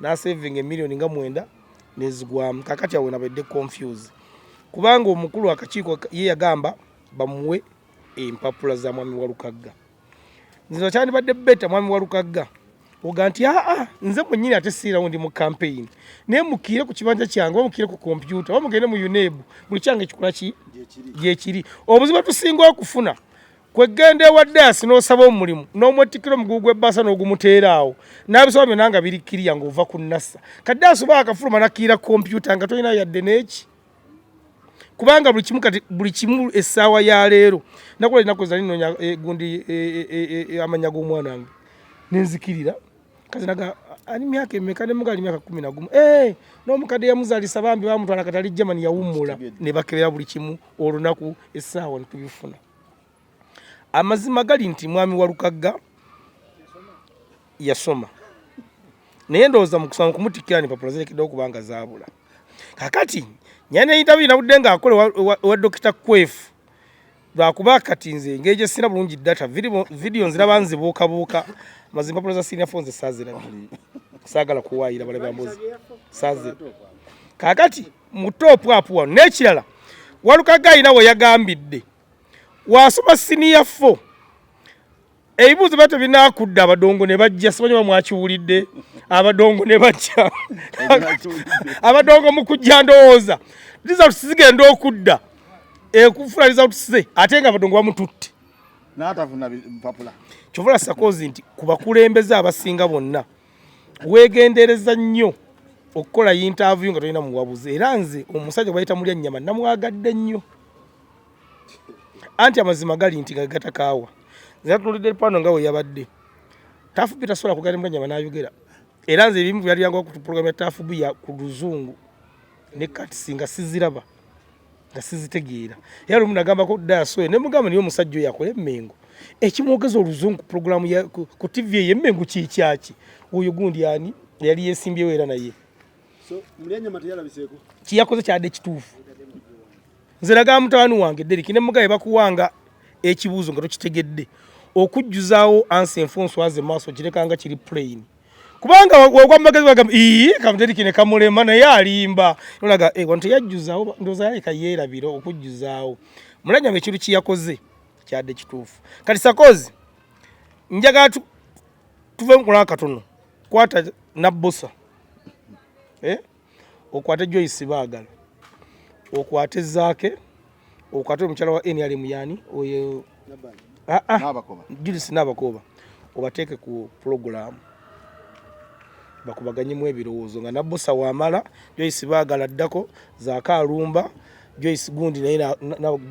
n'asavinga 9 emiliyoni nezigwamu. Kakati awo nabadde confuse kubanga omukulu akakiiko ye yagamba bamuwe empapula za mwami Walukagga. Nze kyandibadde better mwami Walukagga oga nti aa nze mwennyini ate siirawo, ndi mu campaign, naye mukiire ku kibanja kyange oba mukiire ku kompyuta oba mugende mu UNEB, buli kyange kikola ki gyekiri. Obuzibu tusinga okufuna kwegenda ewa Dasi n'osaba omulimu n'omwettikira omugugu gw'ebbaasa n'ogumuteera awo n'abisaba byonna nga biri kiriya ng'ova ku nassa. Kadasi oba akafuluma nakiira kompyuta nga tolina yadde n'eki, kubanga buli kimu kati buli kimu essaawa ya leero nakola ennaku zali nonya gundi amanya g'omwana wange nenzikirira kati naga ali myaka emeka, nemuga ali myaka 11, n'omukadde yamuzaalisa bambi bamutwala kati ali Germany yawummula, ne bakebera buli kimu olunaku essaawa netubifuna. Amazima gali nti mwami Walukagga yasoma, naye ndowooza mu kusoma kumutikkira nempapula zirekeddewo kubanga zaabula. Kakati nyana interview nabudde ng'akola ewa Dokita Kwefu, lwakuba kati nze engeri gye sina bulungi data, video nziraba nzibuukabuuka. Mazima empapula za senior four nze saazirabye, saagala kuwaayira balabe bambuzi saazi. Kakati mu top up wano n'ekirala, Walukagga alina we yagambidde wasoma senior four, ebibuuzo biba tebinakudda, abadongo ne bajja. Simanyi oba mwakiwulidde, abadongo ne bajja. Abadongo mu kujja ndowooza results zigenda okudda, ekufuna results ze ate nga abadongo bamututte n'atafuna mpapula. Kyovula sakozi nti ku bakulembeze abasinga bonna weegendereza nnyo okukola interview nga tolina muwabuzi. Era nze omusajja gwe bayita mulya nnyama namwagadde nnyo, anti amazima gali nti nga gatakaawa. Nze natunulidde pano nga we yabadde Tafubi tasobola kugenda mulya nnyama n'ayogera, era nze ebimu byali byanguwa ku program ya Tafubi ya ku luzungu. Ne kati nga siziraba, nga sizitegeera. Era lumu nagambako Dasoe ne mugamba, niye omusajja oyo akola emmengo ekimwogeza oluzungu programu ya ku TV ey'emmengo kikyaki? Oyo gundi ani yali yesimbyewo era naye So Mulyanyama teyalabiseeko. Kiyakoze kyadde kituufu. Nze nagamba mutabani wange Deriki ne mugabe, bakuwanga ekibuuzo nga tokitegedde, okujjuzaawo answer enfunswaze maaso kirekanga kiri plain, kubanga wogwa mumagezi bagamba ii kamuteriki ne kamulema naye alimba nolaga eh, wano teyajjuzaawo, ndowooza yaleka yeerabira okujjuzaawo. Mulanyama ekintu kiyakoze kyadde kituufu. Kati sakozi njagala tuve mukulaba katono, kwata nabbosa, eh? Okwate Joyce Baagala, okwate Zaake, okwate omukyala wa NRM yani oyo? Ah, ah. N'abakoba. Judith Nabakoba, obateeke ku pulogulaamu bakubaganyemu ebirowoozo nga Nabbosa wamala, Joyce Baagala addako, Zaake alumba Joyce gundi naye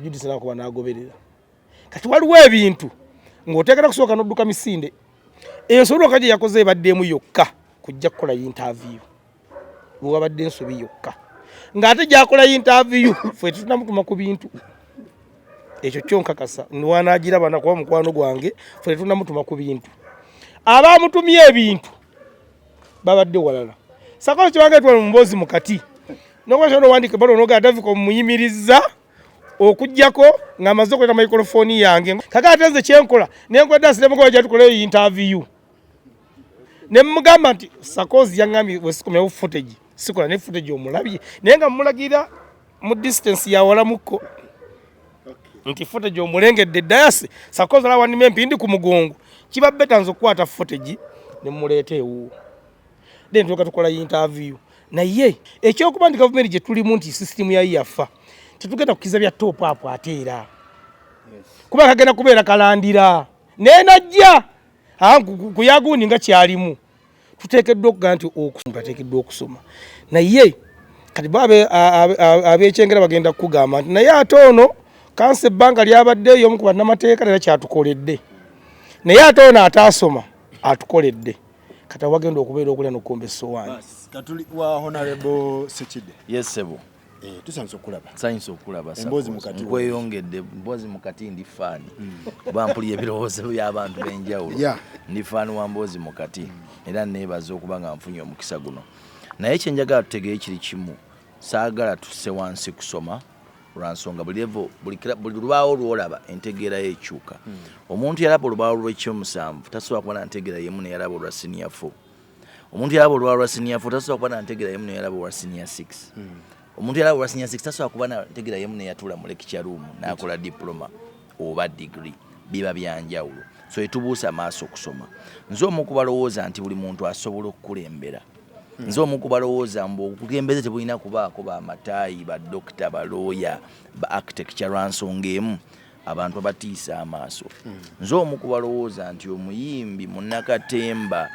Judith Nabakoba n'agoberera. Kati waliwo ebintu ng'oteekera kusooka n'odduka misinde. Ensobi lwokka gye yakoze ebaddeemu yokka kujja kukola interview, bwewabadde ensobi yokka ng'ate gyakola interview ffe tetunamutuma ku bintu. Ekyo kyo nkakasa nwanagiraba nakuba mukwano gwange, ffe tetunamutuma ku bintu. Abamutumye ebintu babadde walala. Sakola kibanga etwala mu mboozi mu kati nokuba nowandika ebbaluwa nogaa Daviko muyimiriza okugjako ng'amaze okuleeta microphone yange. Kaka ate nze kyenkola nenkwedda sinemugoba gyatukoleyo interview ne mugamba nti sakozi yaŋŋambye wesikomyawo footage, sikola ne footage omulabye, naye nga mulagira mu distance yawalamukko nti footage omulengedde dayasi sakozi ala wanima empindi ku mugongo. Kiba better nze okukwata footage ne muleeta ewuwo, then tuka tukola interview. Naye ekyokuba nti gavumenti gye tulimu nti sisitimu yayo yafa, tetugenda kukiza bya top up ate era kuba kagenda kubeera kalandira naye najja kuyagundi nga kyalimu. Tuteekeddwa okugaa nti okusoma, ateekeddwa okusoma, naye kati bo abekyengera bagenda kukugamba nti naye ate ono kansa ebbanga lyabadde omu ku bannamateeka era kyatukoledde, naye ate ono ataasoma atukoledde. Kati awagenda okubeera okulya nokukomba essowaani. Katuli wa Honorable Sekide. Yes, sebo. Eh, tusanyusa okulaba. Nsanyusa okulaba. Emboozi mukati. Nkweyongedde mboozi mukati. Ndi fan kuba mpulira ebirowoozo by'abantu b'enjawulo. Ndi fan wa mboozi mukati era neebaza okuba nga nfunye omukisa guno. Naye kyenjagala tutegeere kiri kimu, saagala tusse wansi kusoma lwa nsonga buli level, buli lubaawo lwolaba entegeerayo ekyuka. Omuntu yalaba olubaawo lw'ekyomusanvu tasobola kuba na ntegeera yemu neyalaba olwa senior 4. Omuntu yalaba olubaawo lwa senior 4 tasobola kuba na ntegeera yemu neyalaba olwa senior 6. Omuntu yalaba olwa senior 6 tasobola kuba na ntegeera yemu neyatuula mu lecture room n'akola diploma oba degree. Biba byanjawulo, so etubuusa maaso okusoma. Nze omu kubalowooza nti buli muntu asobola okukulembera. Nze omu kubalowooza mbu obukulembeze tebulina kubaako bamataayi, badokita, balooya, ba architecture, lwa nsonga emu abantu abatiisa amaaso. Nze omu kubalowooza nti omuyimbi, munnakatemba,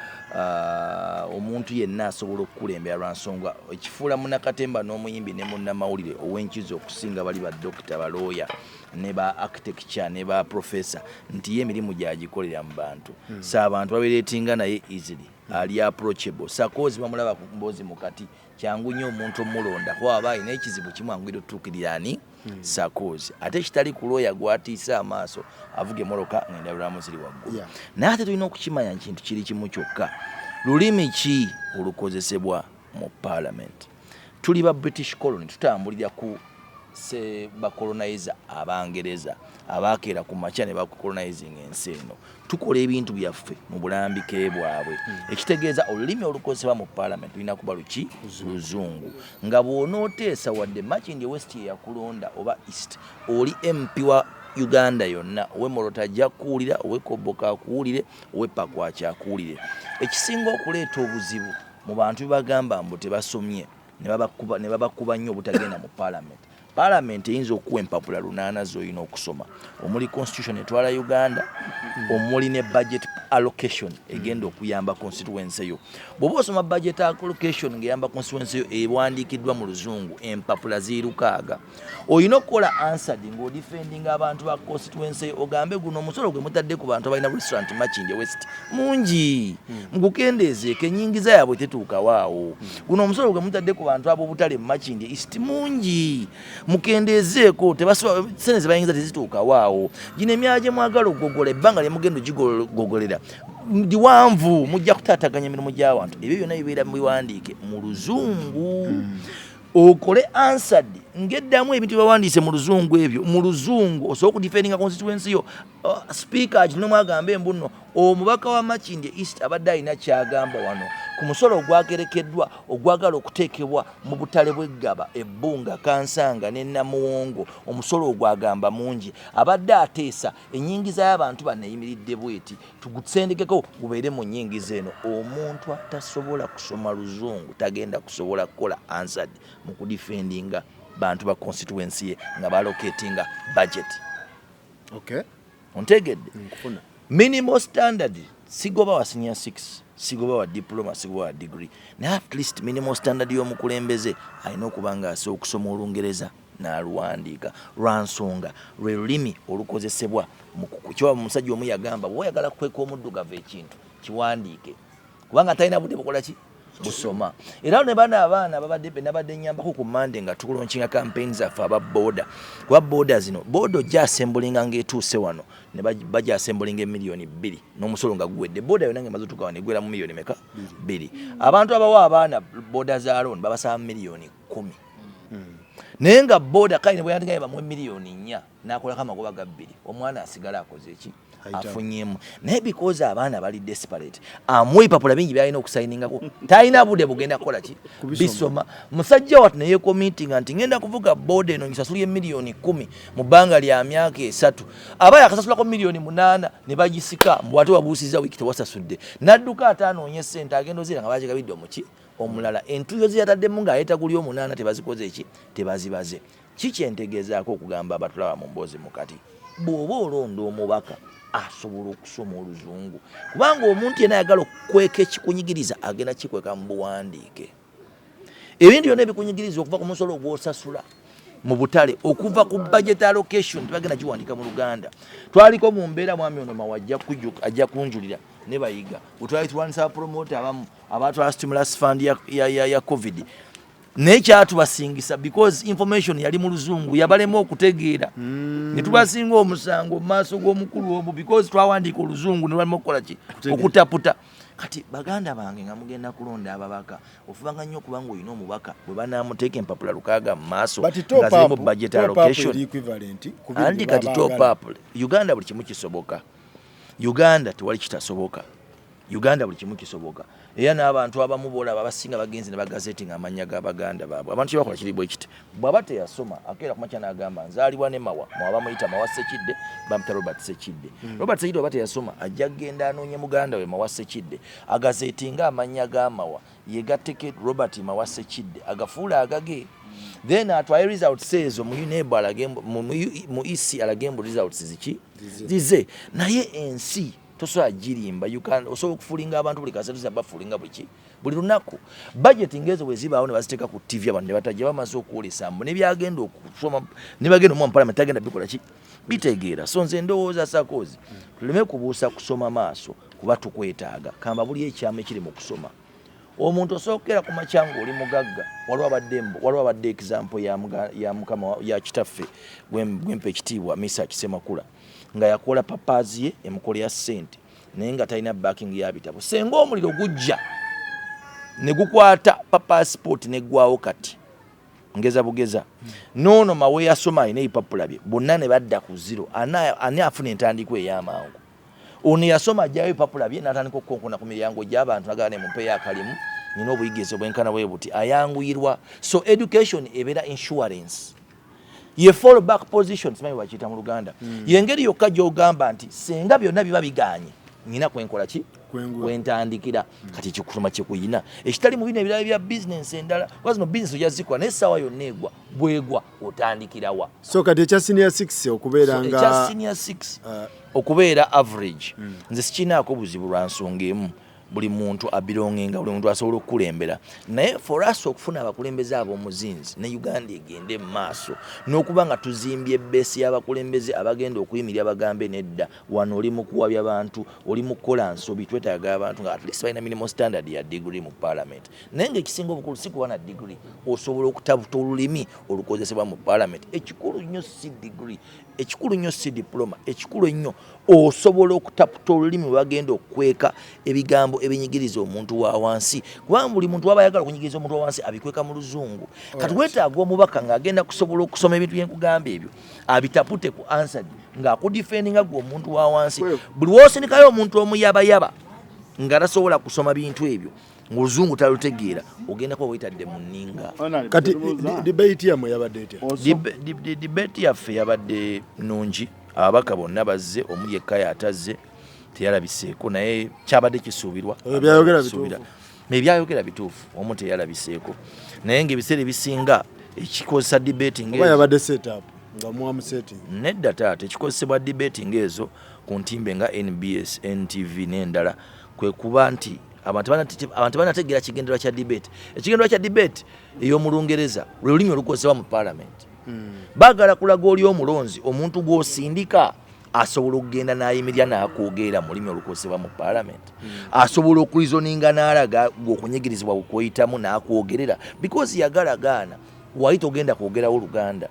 omuntu yenna asobola okukulembera, lwa nsonga ekifuula munnakatemba n'omuyimbi ne munnamawulire ow'enkizo okusinga bali badokita, balooya ne ba architecture ne ba professor, nti ye emirimu gyagikolera mu bantu. So abantu babireetinga naye easily ali approachable. Sakozi bamulaba ku mboozi mukati, kyangu nnyo omuntu omulonda kuba aba alina ekizibu kimwanguyira otutuukirira ani? Sakozi. Ate kitali ku looya gwatiisa amaaso avuga emmotoka ng'endabirwamu ziri waggulu. Naye ate tulina okukimanya kintu kiri kimu kyokka, lulimi ki olukozesebwa mu parliament? Tuli ba British colony, tutambulira ku se bacolonizer Abangereza abakeera ku makya ne bacolonizing ensi eno. Tukola ebintu byaffe mu bulambike bwabwe, ekitegeeza olulimi olukozesebwa mu parliament lulina kuba luki? Luzungu. Nga bw'onooteesa wadde Makindye West yeyakulonda oba East, oli MP wa Uganda yonna, ow'e ajja kukuwulira, ow'e akuwulire, ow'e Pakwaki akuwulire. Ekisinga okuleeta obuzibu mu bantu bebagamba mbu tebasomye ne babakuba nnyo obutagenda mu parliament. Parliament eyinza okuwa empapula 8 z'olina okusoma, omuli constitution etwala Uganda, omuli ne budget allocation egenda okuyamba constituency yo. Bw'oba osoma budget allocation ng'eyamba constituency yo ewandiikiddwa mu Luzungu, empapula ziri 6, olina okukola answered ng'odefendinga abantu ba constituency yo, ogambe guno omusolo gwe mutadde ku bantu abalina restaurant Makindye West mungi, mugukendeezeeko, ennyingiza yaabwe tetuukawo awo. Guno omusolo gwe mutadde ku bantu ab'obutale mu Makindye East mungi, mukendeezeeko, sente ze bayingiza tezituukawo awo. Gino emyala gye mwagala okugogola, ebbanga lye mugenda ogigogolera diwanvu, mujja kutaataganya emirimu gy'abantu. Ebyo byonna bibeera mu biwandiike mu Luzungu. Okole answered ng'eddamu ebintu byebawandiise mu Luzungu, ebyo mu Luzungu osobola okudefendinga constituency yo. Speaker akino mwagambe mbu nno omubaka wa Makindye East abadde alina kyagamba wano ku musolo ogwagerekeddwa ogwagala okuteekebwa mu butale bw'eggaba ebbunga Kansanga ne Namuwongo. Omusolo ogwagamba mungi, abadde ateesa ennyingiza y'abantu bano eyimiridde bweti, tugusendekeko gubeere mu nnyingiza eno. Omuntu atasobola kusoma Luzungu tagenda kusobola kukola answered mu kudefendinga bantu ba constituency ye nga balocatinga budget. Ontegedde? Nkufuna. Minimal standard, sigoba wa senior 6, sigoba wa diploma, sigoba wa degree, naye at least minimal standard y'omukulembeze alina okuba nga asobola okusoma Olungereza n'aluwandiika, lwa nsonga lwe lulimi olukozesebwa mu kiwa. Omusajja omu yagamba, bw'oba oyagala kukweka omuddugavu ekintu, kiwandiike, kubanga talina budde bukola ki busoma. Era ne bano abaana babadde nabadde nyambako ku Mande nga tulaunchinga campaign zaffe aba boda, kuba boda zino, boda ojja assemblinga ng'etuuse wano ne bajja assemblinga 2 million n'omusolo nga guwedde, boda yonna ng'emaze otuuka wano egwera mu miliyoni meka? 2. Abantu abawa abaana boda za loan babasaba 10 million, naye nga boda kale ne bwe bamuwe 4 million n'akolako amagoba ga 2, omwana asigala akoze eki? Afunyemu. Naye because abaana bali desperate, amuwa ebipapula bingi byalina okusayiningako, talina budde bugenda kukola ki bisoma. Musajja watu naye committinga nti ngenda kuvuga boda eno ngisasulye 10 million mu bbanga lya myaka 3, aba yakasasulako 8 million ne bagisika mbu ate wabuusiza wiiki tewasasudde, n'adduka ate anoonye sente, agenda ozira nga bagigabidde omuki omulala. Entuyo ze yataddemu ng'aleeta guli omunaana tebazikoze eki, tebazibaze. Kikyentegeezaako okugamba abatulaba mu mboozi mukati, bw'oba olonda omubaka asobola okusoma Oluzungu, kubanga omuntu yenna ayagala okukweka ekikunyigiriza agenda kikweka mu buwandiike. Ebintu byonna ebikunyigiriza, okuva ku musolo ogwosasula mu butale, okuva ku budget allocation, tebagenda giwandiika mu Luganda. Twaliko mu mbeera, mwami ono Mawa ajja kunjulira ne Bayiga, bwe twali tulwanisa bapromota abamu abatwala stimulus fund ya COVID, naye kyatubasingisa because information yali mu Luzungu, yabalema okutegeera. Ne tubasinga omusango mu maaso g'omukulu omu because twawandiika Oluzungu ne balema okukola ki? Okutaputa. Kati baganda bange, nga mugenda kulonda ababaka, ofubanga nnyo okubanga olina omubaka bwe banaamuteeka empapula 6 mu maaso nga zirimu budget allocation. Anti kati top up Uganda buli kimu kisoboka. Uganda tewali kitasoboka. Uganda buli kimu kisoboka. Era n'abantu abamu boolaba abasinga bagenzi ne bagazetinga amannya g'abaganda baabwe. Abantu kyebakola kiri bwe kiti: bw'aba teyasoma, akeera ku makya n'agamba nzaalibwa ne Mawa. Mawa bamuyita Mawa Sekidde, bamuta Robert Sekidde. Robert Sekidde oba teyasoma, ajja kugenda anoonye muganda we Mawa Sekidde, agazetinga amannya ga Mawa, yegatteko Robert Mawa Sekidde, agafuula agage, then atwale results ezo mu UNEB, alage mu EC, alage mbu results ziki zize. Naye ensi tosobola girimba. Osobola okufoolinga abantu buli kaseera, tosobola bafoolinga buli buli lunaku. Budget ngezo bwe zibaawo ne baziteeka ku TV, abantu ne batajja, bamaze okwolesa mbu nebyagenda okusoma ne bagenda omuwa mu parliament, tagenda bikola ki bitegeera. So nze ndowooza sakozi tuleme kubuusa kusoma maaso, kuba tukwetaaga. Kamba buli ekyama ekiri mu kusoma, omuntu osookera ku makya ng'oli mugagga. Waliwo abadde waliwo abadde example ya mukama ya kitaffe gwempa ekitiibwa, Misa Kisemakula, nga yakola papers ye emukola ya ssente, naye nga talina backing ya bitabo. Senga omuliro gujja ne gukwata passport neggwawo, kati ngeza bugeza noono Mawe yasoma alina ebipapula bye bonna ne badda ku zero, ani afuna entandikwa ey'amangu? Ono yasoma ajjayo ebipapula bye n'atandika okukonkona ku miryango gy'abantu, nagala ne mumpeeyo akalimu, nina obuyigirize obwenkana bwe buti, ayanguyirwa. So education ebeera insurance ye fall back position, simanyi bakiyita mu Luganda. Yengeri yokka gy'ogamba nti senga byonna biba biganye. Nina kwenkola ki? Kwengula. Kwentandikira. Kati ekikusoma kyekuyina ekitali mu bino ebirala bya bizinensi endala, kuba zino bizinensi ojja zikola naye essaawa yonna egwa bwegwa otandikirawa? So kati ekya senior 6 okubeera So, nga ekya senior 6 okubeera average, nze sikinaako buzibu lwa nsonga emu: buli muntu abelonginga, buli muntu asobola okukulembera. Naye for us okufuna abakulembeze ab'omuzinzi ne Uganda egende mu maaso n'okuba nga tuzimbye base y'abakulembeze abagenda okuyimirira bagambe nedda, wano oli mu kuwabya bantu, oli mu kukola nsobi. Twetaaga abantu nga at least balina minimum standard ya degree mu parliament, naye ngaekisinga obukulu si kuba na degree, osobola okutabuta olulimi olukozesebwa mu parliament. Ekikulu nnyo si degree, ekikulu nnyo si diploma, ekikulu ennyo osobola okutaputa olulimi we bagenda okukweka ebigambo ebinyigiriza omuntu wa wansi, kubanga buli muntu waba ayagala okunyigiriza omuntu wa wansi abikweka mu luzungu. Kati weetaaga omubaka ng'agenda kusobola okusoma ebintu byenkugamba ebyo, abitapute ku Hansard ng'akudefendinga gwe omuntu wa wansi. Buli woosindikayo omuntu omuyabayaba nga tasobola kusoma bintu ebyo, ng'oluzungu talutegeera, ogenda kuba weetadde mu nninga. Kati debate yammwe yabadde etya? Debate yaffe yabadde nungi. Ababaka bonna bazze, omu yekka yatazze, teyalabiseeko, naye kyabadde kisuubirwa. Ebyo byayogera Kisuubira. bituufu? Ebyayogera bituufu, omu teyalabiseeko, naye ngaebiseera ebisinga ekikozesa debate Oba yabadde setup nga muwamu setting? Nedda taata, ekikozesebwa debate ngaezo ku ntimbe nga NBS, NTV n'endala kwe kuba nti abantu banategeera kigendererwa kya debate. Ekigendererwa kya debate ey'omulungereza lwe lulimi olukozesebwa mu parliament. Baagala kulaga oli omulonzi omuntu gw'osindika asobola okugenda n'ayimirira n'akwogerera mu lulimi olukozesebwa mu parliament, asobola okureasoninga n'alaga gweokunyigirizibwa bwekwoyitamu n'akwogerera, because yagala gaana wali togenda kwogerawo Luganda.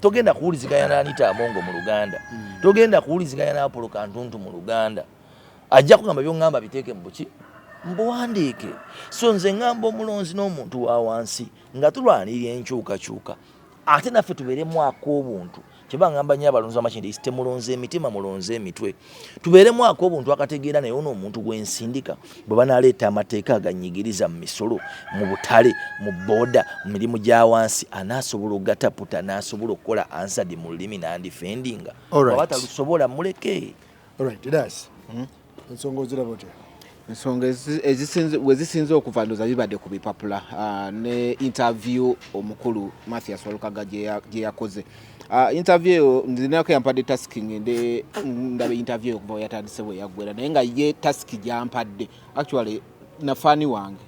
Togenda kuwuliziganya na Anita Amongo mu Luganda, togenda kuwuliziganya na Apolo Kantuntu mu Luganda. Ajja kugamba byoŋŋamba biteeke mu buki, mbuwandiike. So nze ŋŋamba omulonzi n'omuntu wa wansi nga tulwanirira enkyukakyuka, ate naffe tubeeremu ak'obuntu. Kyeba ŋŋamba nnyo abalonzi b'Amakindye, temulonze emitima, mulonze emitwe. Tubeeremu ak'obuntu akategeera, naye ono omuntu gwensindika bwe banaleeta amateeka aganyigiriza mu misolo, mu butale, mu booda, mu mirimu gya wansi, anaasobola okugataputa n'asobola okukola Hansard mu lulimi n'andefendinga? Bw'aba talusobola, muleke. Alright, das ensonga oziraba otya? Ensonga we zisinze okuva, ndowooza bibadde ku bipapula ne interview omukulu Mathias Walukaga gye yakoze. Interview eyo nzinako yampadde task ngende ndabe interview eyo okuva we yatandise bwe yaggwera, naye nga ye task gyampadde actually na fan wange,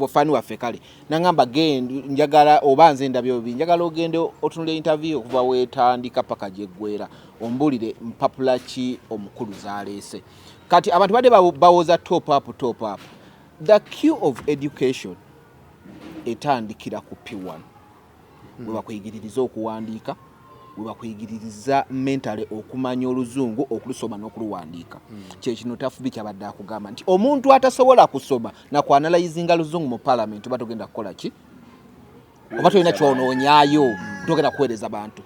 fan waffe, kale nangamba gend njagala oba nze ndabye obi, njagala ogende otunule interview okuva wetandika paka gyeggwera, ombulire mpapula ki omukulu zaleese. Kati abantu badde bawoza top up, top up. The queue of education etandikira ku P1, we bakuyigiririza okuwandiika, we bakuyigiririza mentally okumanya oluzungu, okulusoma n'okuluwandiika. Kyekino tafubi kyabadde akugamba nti omuntu atasobola kusoma nakuanalyzinga luzungu mu parliament, oba togenda kukola ki, oba tolina kyonoonyaayo, togenda kuweereza bantu.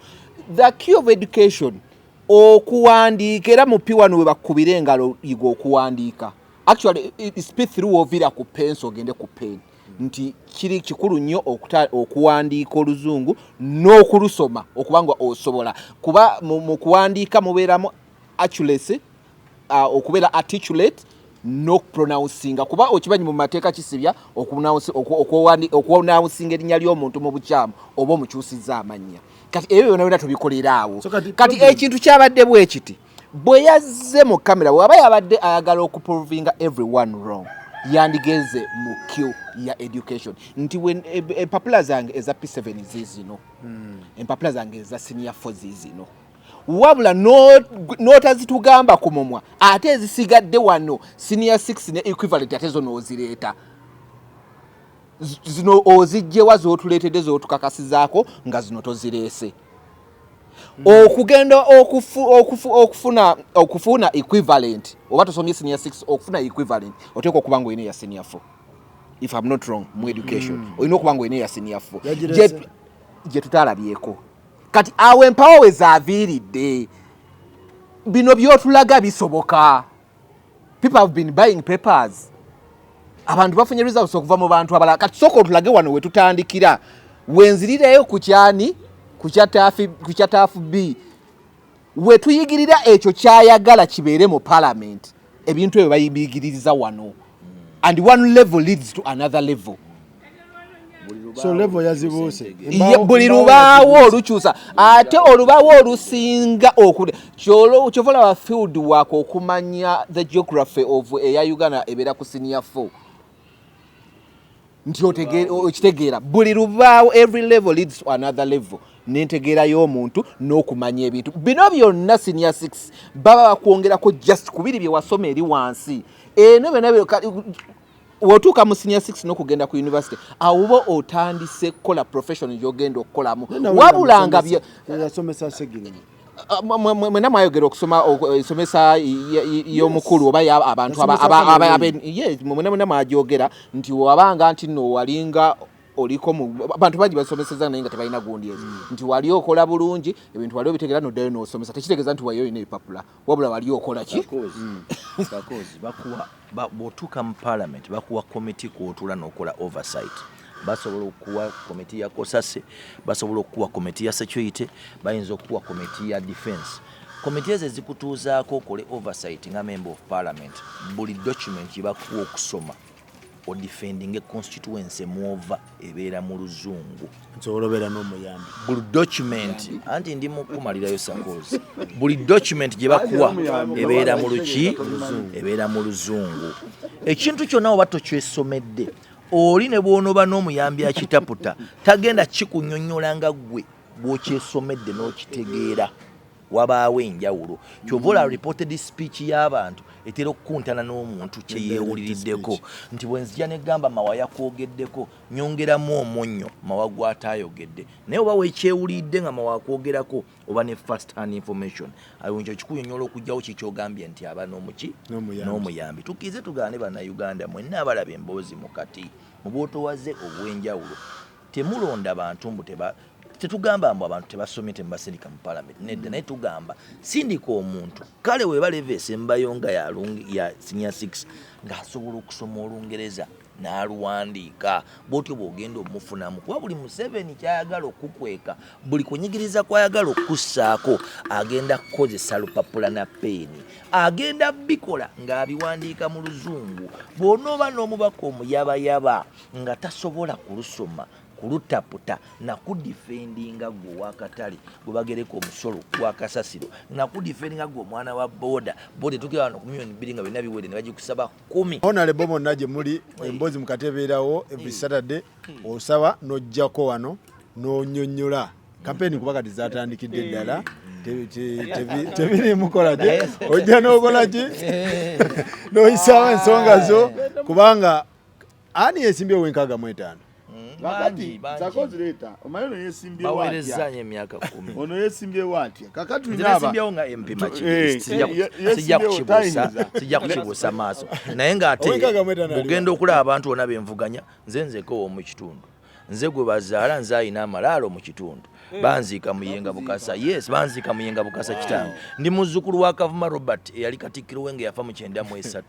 The key of education okuwandiika, era mu P1 we bakubira engalo, yiga okuwandiika. Actually it's P3, woviira ku pencil ogende ku pen, nti kiri kikulu nnyo okuwandiika oluzungu n'okulusoma, okubanga osobola kuba mu kuwandiika mubeeramu accuracy, okubeera articulate n'okupronouncinga, kuba okimanyi mu mateeka kisibya okupronouncinga erinnya ly'omuntu mu bukyamu oba omukyusizza amannya. Kati ebyo byonna byonna tubikolera awo. So kati Kati ekintu kyabadde bwe kiti: bwe yazze mu kamera, bw'aba yabadde ayagala okuprovinga everyone wrong, yandigenze mu queue ya education nti empapula zange eza P7 ziizino, empapula zange eza senior 4 ziizino, wabula n'otazitugamba ku mumwa, ate ezisigadde wano senior 6 ne equivalent, ate zo n'ozireeta. Zino ozijjewa z'otuleetedde z'otukakasizaako nga zino tozireese? Okugenda okufuna equivalent, oba tosomye senior 6, okufuna equivalent oteekwa okuba nga olina eya senior 4, if I'm not wrong mu education, olina okuba nga olina eya senior 4. Yagireese. Gye tutalabyeko. Kati awo empawo we zaaviiridde, bino byotulaga bisoboka. People have been buying papers, abantu bafunye results okuva mu bantu abalala. Kati sooka otulage wano we tutandikira, wenzirirayo ku kyani, ku kya taafu b. Wetuyigirira ekyo kyayagala kibeere mu parliament, ebintu ebyo bayibigiririza wano, and one level leads to another level. So level yazibuuse. Buli lubaawo olukyusa, ate olubaawo olusinga okule kyova olaba field work okumanya the geography of eya Uganda ebeera ku senior 4, nti okitegeera buli lubaawo, every level leads to another level, n'entegeera y'omuntu n'okumanya ebintu bino byonna. Senior 6 baba bakwongerako just kubiri bye wasoma eri wansi eno byonna bw'otuuka mu senior 6 n'okugenda ku university, awo oba otandise kukola profession gy'ogenda okukolamu, wabula nga yasomesa Segirinya. Mwena mwayogera okusoma ensomesa y'omukulu oba abantu mwena mwena mwagyogera nti wabanga nti nno walinga oliko mu bantu bangi basomeseza naye nga tebalina gundi ezo, nti wali okola bulungi ebintu, wali obitegeera, noddayo n'osomesa. Tekitegeeza nti wali olina ebipapula, wabula wali okola ki? Sakozi, bakuwa bw'otuuka mu parliament bakuwa komiti kw'otuula n'okola oversight. Basobola okukuwa komiti ya kosase, basobola okukuwa komiti ya security, bayinza okukuwa komiti ya defense. Komiti ezo ezikutuuzaako okole oversight nga member of parliament, buli document gye bakuwa okusoma odefendinga constituency mwova ebeera mu Luzungu. Nsobola obeera n'omuyambi. Buli document, anti ndi mu kumalirayo sakozi, buli document gye bakuwa ebeera mu luki, ebeera mu Luzungu. Ekintu kyonna oba tokyesomedde, oli ne bw'onooba n'omuyambi akitaputa tagenda kikunyonnyola nga ggwe bw'okyesomedde n'okitegeera. Wabaawo enjawulo. Kyova olaba reported speech y'abantu etera okukuntana n'omuntu kye yeewuliriddeko, nti bwe nzija negamba Mawa yakwogeddeko, nyongeramu omunnyo Mawa gw'ataayogedde, naye oba weekyewuliridde nga Mawa akwogerako oba ne first hand information, awo nkyo kikunyonnyola okugyawo kikyogambye nti aba n'omuki. N'omuyambi. N'omuyambi. Tukkirize tugaane, Bannayuganda mwenna abalaba emboozi mukati mu bwotowaze obw'enjawulo, temulonda bantu mbu teba, tetugamba mbu abantu tebasomye temubasindika mu parliament, nedda, naye tugamba sindika omuntu kale weba level esembayo nga ya senior 6 ng'asobola okusoma Olungereza n'aluwandiika, bwotyo bw'ogenda omufunamu, kuba buli Museveni kyayagala okukweka, buli kunyigiriza kwayagala okussaako, agenda kukozesa lupapula na peeni, agenda bikola ng'abiwandiika mu Luzungu. Bw'onooba n'omubaka omuyabayaba nga tasobola kulusoma, kulutaputa, nakudifendinga gwe owakatale gwe bagereka omusolo gwakasasiro, nakudifendinga gwe omwana wa boda boda, etukira wano ku miliyoni 2 nga byonna biwedde ne bagikusaba 10. Honorable bonna gye muli, emboozi mukati ebeerawo every Saturday. Osaba n'ojjako wano n'onyonnyola kampeni, kuba kati zatandikidde ddala. Tebiriimu kola ki, ojja n'okola ki, n'oyisaawo ensonga zo, kubanga ani yesimbye ow'65? Kakati sakozi leeta omanyi ono yesimbyewo Baweereza atya? Nnyo emyaka 10. Ono yesimbyewo atya kakati? Nze Tulina nesimbyewo nga MP Makindye. Sijja yeesimbyewo, kukibuusa, tayinza. sijja kukibuusa maaso, naye ng'ate Ow'65 aliwa? bw'ogenda okulaba abantu bonna benvuganya, nze nzeko ow'omu kitundu, nze gwe bazaala, nze ayina amalaalo mu kitundu, banziika Muyenga Bukasa. Yes, banziika Muyenga Bukasa kitange. Ndi muzzukulu wa Kavuma Robert eyali katikkiro we nga yafa mu 93.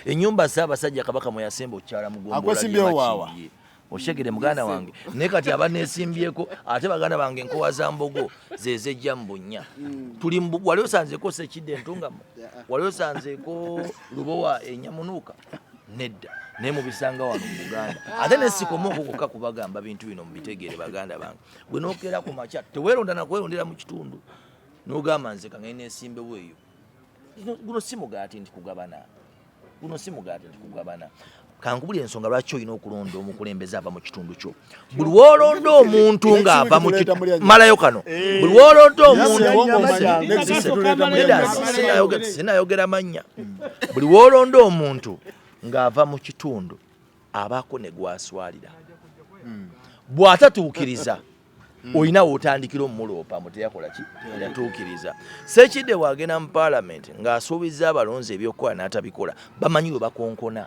Ennyumba Ssaabasajja Kabaka mwe yasemba okukyala mu ggombolola Akwesimbyewo waawa? ly'e Makindye. Oshegere muganda wange, naye kati abaneesimbyeko ate baganda bange enkowa za mbogo zezejja mu bunnya. Tuli wali osanzeeko Sekidde Entungamo? Wali osanzeeko Lubowa Enyamunuuka? Nedda, naye mubisanga wano mu Buganda. Ate nesikoma okwo kwokka, kubagamba bintu bino mubitegeere baganda bange. Bwe nokeera ku makya, teweeronda nakwerondera mu kitundu n'ogamba nze kangende nesimbewo eyo. Guno si mugaati nti kugabana, guno si mugaati nti kugabana. Kankubulira ensonga lwaki olina okulonda omukulembeze ava mu kitundu kyo. Buli wolonda omuntu ng'ava mu malayo kano, buli wolonda omuntu, Nedda, sinayogera mannya. Buli wolonda omuntu ng'ava mu kitundu, abaako ne gwaswalira. Bw'atatuukiriza, olina wotandikira omuloopa mbu teyakola ki, yatuukiriza. Sekidde bw'agenda mu paalamenti ng'asuubiza abalonzi ebyokukola n'atabikola, bamanyi we bakonkona.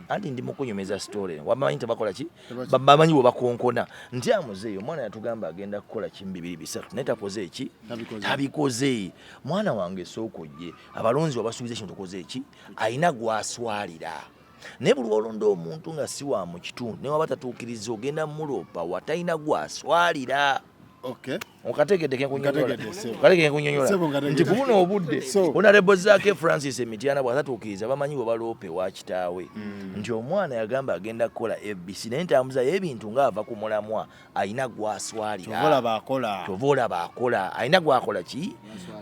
Anti ndi mukunyumiza story. Wamanyi tebakola ki, bamanyi we bakonkona nti amuzeeyo omwana yatugamba agenda kukola kimu, bibiri, bisatu, naye takoze eki, tabikoze. Mwana wange, sooka ojje, abalonzi wabasuubiza ekintu, tokoze eki. Ayina gwaswalira. Naye buli wolonda omuntu nga si wa mu kitundu, naye waba tatuukiriza, ogenda muloopa watalina gwaswalira. Okay. Okategedde kenkunyonyola? Nkategedde, ssebo. Okategedde kenkunyonyola? Ssebo, nkategedde. Nti kubuno obudde Honorable Zaake Francis Emityana bw'atatuukiriza, bamanyi bwe baloope wa kitaawe nti omwana yagamba agenda kukola ABC, naye ntambuza y'ebintu ng'ava ku mulamwa, alina gwaswalira. Kyova olaba akola. Kyova olaba akola, alina gwakola ki,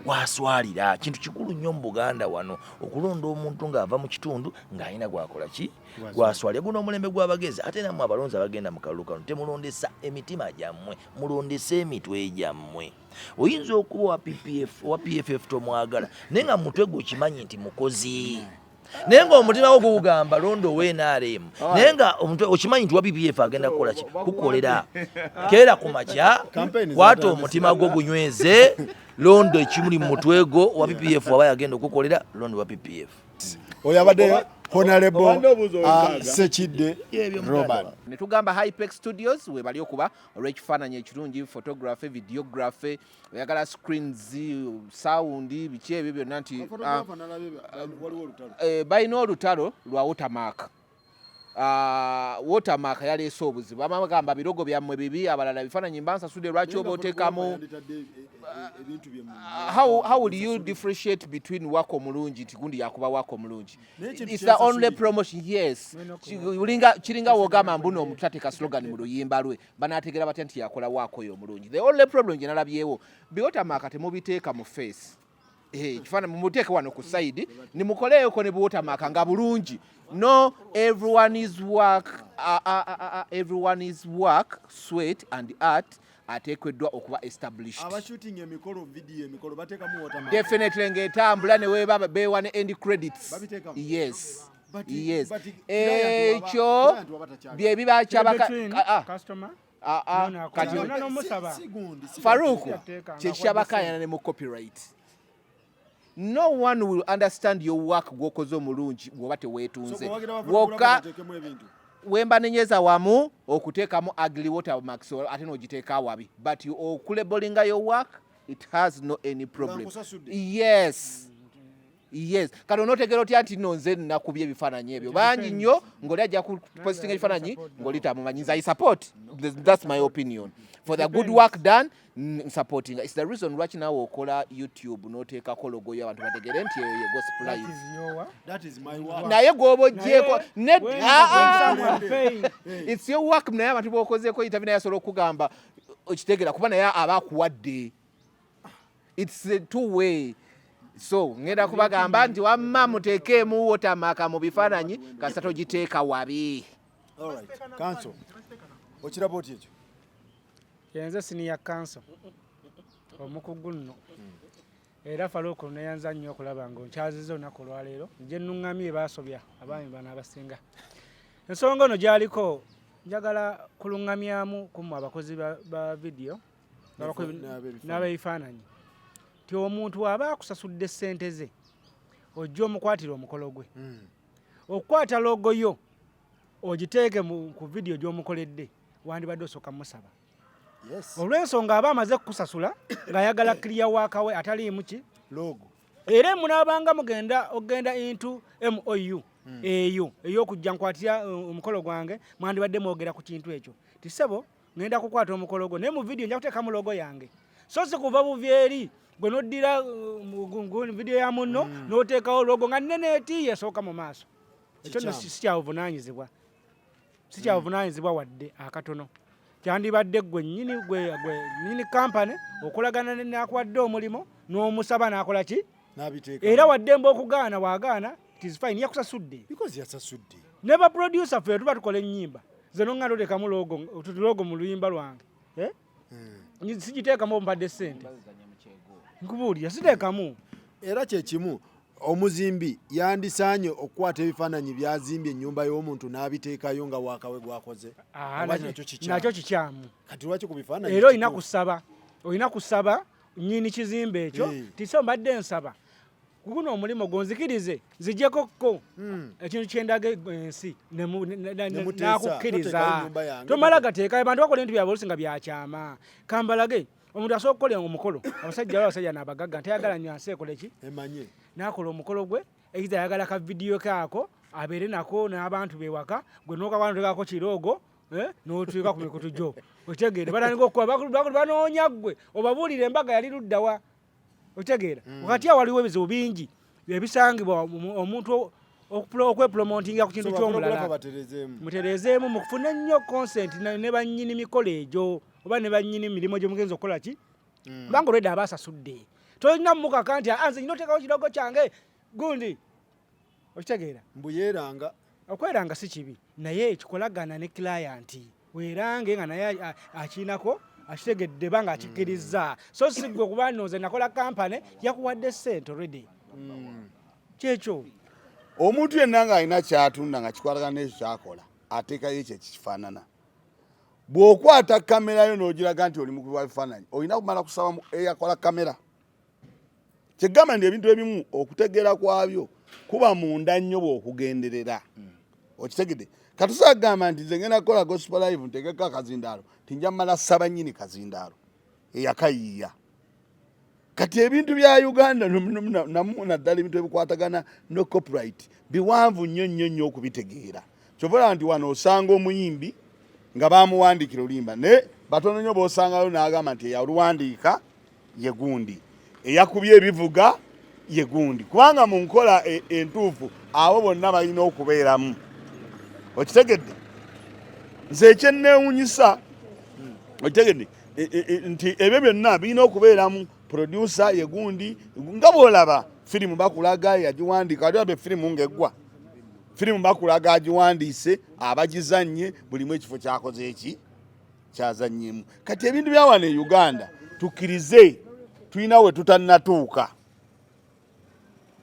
gwaswalira. Kintu kikulu nnyo mu Buganda wano okulonda omuntu ng'ava mu kitundu ng'alina gwakola ki, gwaswalira. Guno omulembe gw'abagezi. Ate nammwe abalonzi abagenda mu kalulu kano, temulondesa emitima gyammwe, mulondese emitwe gyammwe. Oyinza okuba owa PPF, owa PFF tomwagala, naye nga mutwe gwe okimanyi nti mukozi, naye nga omutima gwo gugamba londa owa NRM, naye nga omutwe okimanyi nti wa PPF agenda kukola ki, kukolera. Keera ku makya, Campaign kwata zatandise. omutima gwo gunyweze, londo ekimuli mu mutwe gwo. Wa PPF waba yagenda okukolera, londo wa PPF. Oyo abadde Honorable Obadde obuuza ow'enkaaga. Sekidde Ebyo muganda Robert. wange. Ne tugamba Hypex Studios webali okuba olw'ekifaananyi ekirungi, photography, videography, oyagala screens, sound, biki ebyo byonna nti balina olutalo lwa watermark. Watermark yaleese obuzibu. Abamu bagamba birogo byammwe bibi, abalala bifaananyi mba nsasudde, lwaki oba oteekamu? How will you differentiate between wako omulungi nti gundi yakuba wako omulungi? It's the only promotion, yes. Kiringa wogamba mbuno omuntu tateeka slogan mu luyimba lwe, banaategeera batya nti yakola waako oyo omulungi? The only problem gye nalabyewo, biwatermark temubiteeka mu face. Ekifaananyi mumuteeke wano ku side, nimukoleeyoko ne buwatermark nga bulungi. No, everyone is work, everyone is work, sweat and art ateekeddwa okuba established. Abashooting emikolo, video emikolo, bateekamu watermark. Definitely, ng'etambula ne weba bewa ne end credits. Babiteekamu? Yes. Yes. But client Ekyo client waba takyagala. bye biba kyabaka. Between customer Ah, n'ono kati akola. Olina n'omusaba. Si gundi, si Faruku, Yateeka nga kyekyabakayana ne mu copyright. No one will understand your work gwokoze omulungi bw'oba So teweetunze. bwe wagira Wokka bateekemu ebintu. Wemba nenyeza wamu okuteekamu ugly watermarks ate n'ogiteeka awabi, but okulabelinga your work, it has no any problem. Nkusasudde. Yes, kati onootegera otya nti nno nze nakubye ebifaananyi ebyo? Bangi nnyo ng'oli ajja kupositinga ebifaananyi ng'oli tamumanyi. Nze I support. That's my opinion. For the good work done, supporting. It's the reason lwaki naawe okola YouTube n'oteekako logo yo, abantu bategere nti eyo ye Gospel That Live. is your work. That is my work. Naye gw'oba ogyeko Naye, when someone paying, it's your work, naye abantu b'okozeeko interview naye asobola okugamba okitegeera kuba naye aba akuwadde. It's a two way. So ngenda kubagamba nti wamma muteekeemu watermark mu bifaananyi, kasita togiteeka wabi. All right. Council. Okiraba otya ekyo? Yenze senior counsel omukugu nno, era Faluku, neyanza nnyo okulaba nga onkyaziza olunaku olwaleero gye nnuŋŋamye baasobya abaami bano abasinga. Ensonga ono gyaliko njagala kuluŋŋamyamu kummwe abakozi ba vidiyo N'ab'ebifaananyi. N'abebifaananyi nti omuntu aba akusasudde ssente ze, ojja omukwatira omukolo gwe, okukwata logo yo ogiteeke ku vidiyo gy'omukoledde, wandibadde osooka musaba. Olw'ensonga aba amaze kukusasula ng'ayagala clear work we ataliimu ki? Logo. Era munaabanga mugenda ogenda into MOU eyo ey'okujja nkwatira omukolo gwange, mwandibadde mwogera ku kintu ekyo ti ssebo, ngenda kukwata omukolo gwo, naye mu vidiyo nja kuteekamu logo yange, so si kuva buvi eri gwe noddira vidiyo ya munno n'oteekawo logo nga nnene eti yesooka mu maaso. Ekyo nno Kikyamu. Si kyabuvunaanyizibwa wadde akatono. Kyandibadde gwe nnyini, gwe nnyini kampani okolagana nakuwadde omulimu n'omusaba n'akola ki? N'abiteeka. Era waddembe okugaana, waagaana it is fine, yakusasudde. Because yasasudde. Ne ba producer ffe tuba tukola ennyimba, nze nonga totekamu logo mu luyimba lwange, eh? Sigiteekamu, mpadde ssente, nkubuulira, siteekamu. Era kyekimu omuzimbi yandisaanye okukwata ebifaananyi byazimbye ennyumba y'omuntu n'abiteekayo nga waakawe gwakoze. Ah, Oba nakyo kikyamu? Nakyo kikyamu. Kati lwaki ku bifaananyi Era olina kituufu? kusaba nnyini kizimbe ekyo ti so mbadde nsaba guno omulimu gwonzikirize nzijeko ko ekintu kyendaga ensi Ne muteesa, nakukkiriza. toteekayo ennyumba yange. Tomala gateekayo. Abantu bakola ebintu byabwe oluusi nga byakyama. Kambalage omuntu asobola okukola omukolo, abasajja baba abasajja nabagagga, ntayagala nnyo ansi ekole ki? Emanye. N'akola omukolo gwe, either ayagala ka vidiyo kaako abeere nako n'abantu bewaka, gwe nokakwanotekako kiroogo. Eh, n'otuuka ku mikutu gyo otegeera batandika okukola banoonya ggwe obabuulira embaga yali luddawa otegeera mm. Wakati awo waliwo ebizibu bingi ebisangibwa omuntu okwepromotinga ku kintu ky'omulala. Mutereezeemu mufune nnyo consent ne bannyini mikolo egyo oba ne bannyini mirimu gye mugenza okukola ki mm. Kubanga olwedda aba asasudde tolina mukaka nti ah, nze nyina oteekawo kirogo kyange gundi okitegeera. Mbu yeeranga. Okweranga si kibi naye kikolagana ne client weerange nga naye akiinako akitegedde banga akikkirizza so si ggwe kuba nno nze nakola kampane yakuwadde ssente already mm. Kyekyo. Omuntu yenna ng'alina kyatunda nga kikwatagana n'ekyo kyakola ateekayo ekyo ekikifaanana. Bw'okwata kamera yo n'ogiraga nti oli mukubi wa bifaananyi olina kumala kusaba eyakola kamera. Kyegamba nti ebintu ebimu okutegeera kwabyo kuba munda nnyo bw'okugenderera hmm. Okitegedde katusobola kugamba nti nze ngenda kukola gospel live ntegeko akazindaalo nti nja mala saba nnyini kazindaalo eyakayiiya. Kati ebintu bya Uganda namu naddala ebintu ebikwatagana ne copyright biwanvu nnyo nnyo nnyo okubitegeera. Kyova olaba nti wano osanga omuyimbi nga bamuwandiikira oluyimba naye batono nnyo b'osangayo n'agamba nti eyaluwandiika ye gundi, eyakubye ebivuga ye gundi, kubanga mu nkola e, entuufu abo bonna balina okubeeramu. Okitegedde? Nze ekyenneewunyisa okitegedde e, e, nti ebyo byonna birina okubeeramu producer ye gundi, nga bw'olaba firimu bakulaga yagiwandiika, wali olaba efirimu ng'eggwa firimu bakulaga agiwandiise abagizannye bulimu ekifo kyakoze eki kyazannyemu. Kati ebintu bya wano e Uganda tukkirize tulina we tutannatuuka,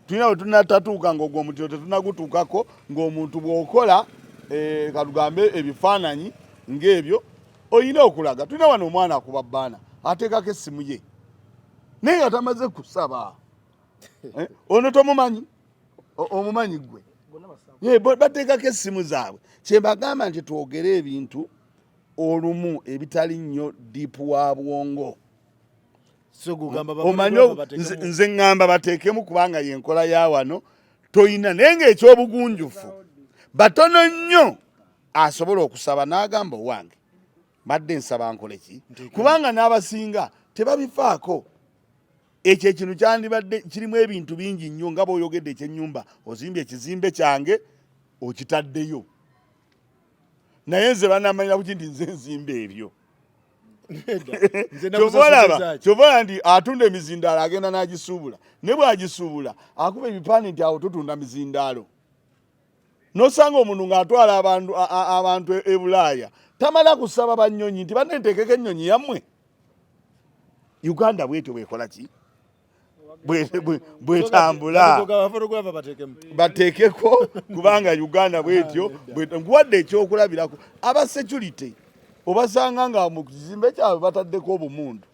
tulina we tunatatuuka ng'ogwo omutiro tetunagutuukako ng'omuntu bw'okola eh, katugambe ebifaananyi ng'ebyo olina okulaga. Tulina wano omwana akuba bbaana ateekako essimu ye naye nga tamaze kusaba eh, ono tomumanyi omumanyi ggwe bateekako essimu zaabwe. Kyembagamba nti twogere ebintu olumu ebitali nnyo diipu wa bwongo. Omanyi nze ŋŋamba bateekemu kubanga yenkola ya wano toyina naye ng'ekyobugunjufu batono nnyo asobola okusaba n'agamba owange mbadde nsaba nkole ki, kubanga n'abasinga tebabifaako. Ekyo ekintu kyandibadde kirimu ebintu bingi nnyo nga bw'oyogedde ekyennyumba ozimbye ekizimbe kyange okitaddeyo naye nze banamanyira kuki nti nze nzimba ebyo. Kyova olaba nti atunda emizindaalo agenda n'agisuubula ne bw'agisuubula akuba ebipande nti awo tutunda mizindaalo nosanga omuntu ng'atwala abantu abantu e Bulaaya tamala kusaba bannyonyi nti banne nteekeko ennyonyi yammwe. Uganda bwetyo bwekola ki bwetambula bateekeko kubanga Uganda bwetyo nkuwadde ekyokulabirako aba security obasanga nga mu kizimbe kyabwe bataddeko obumundu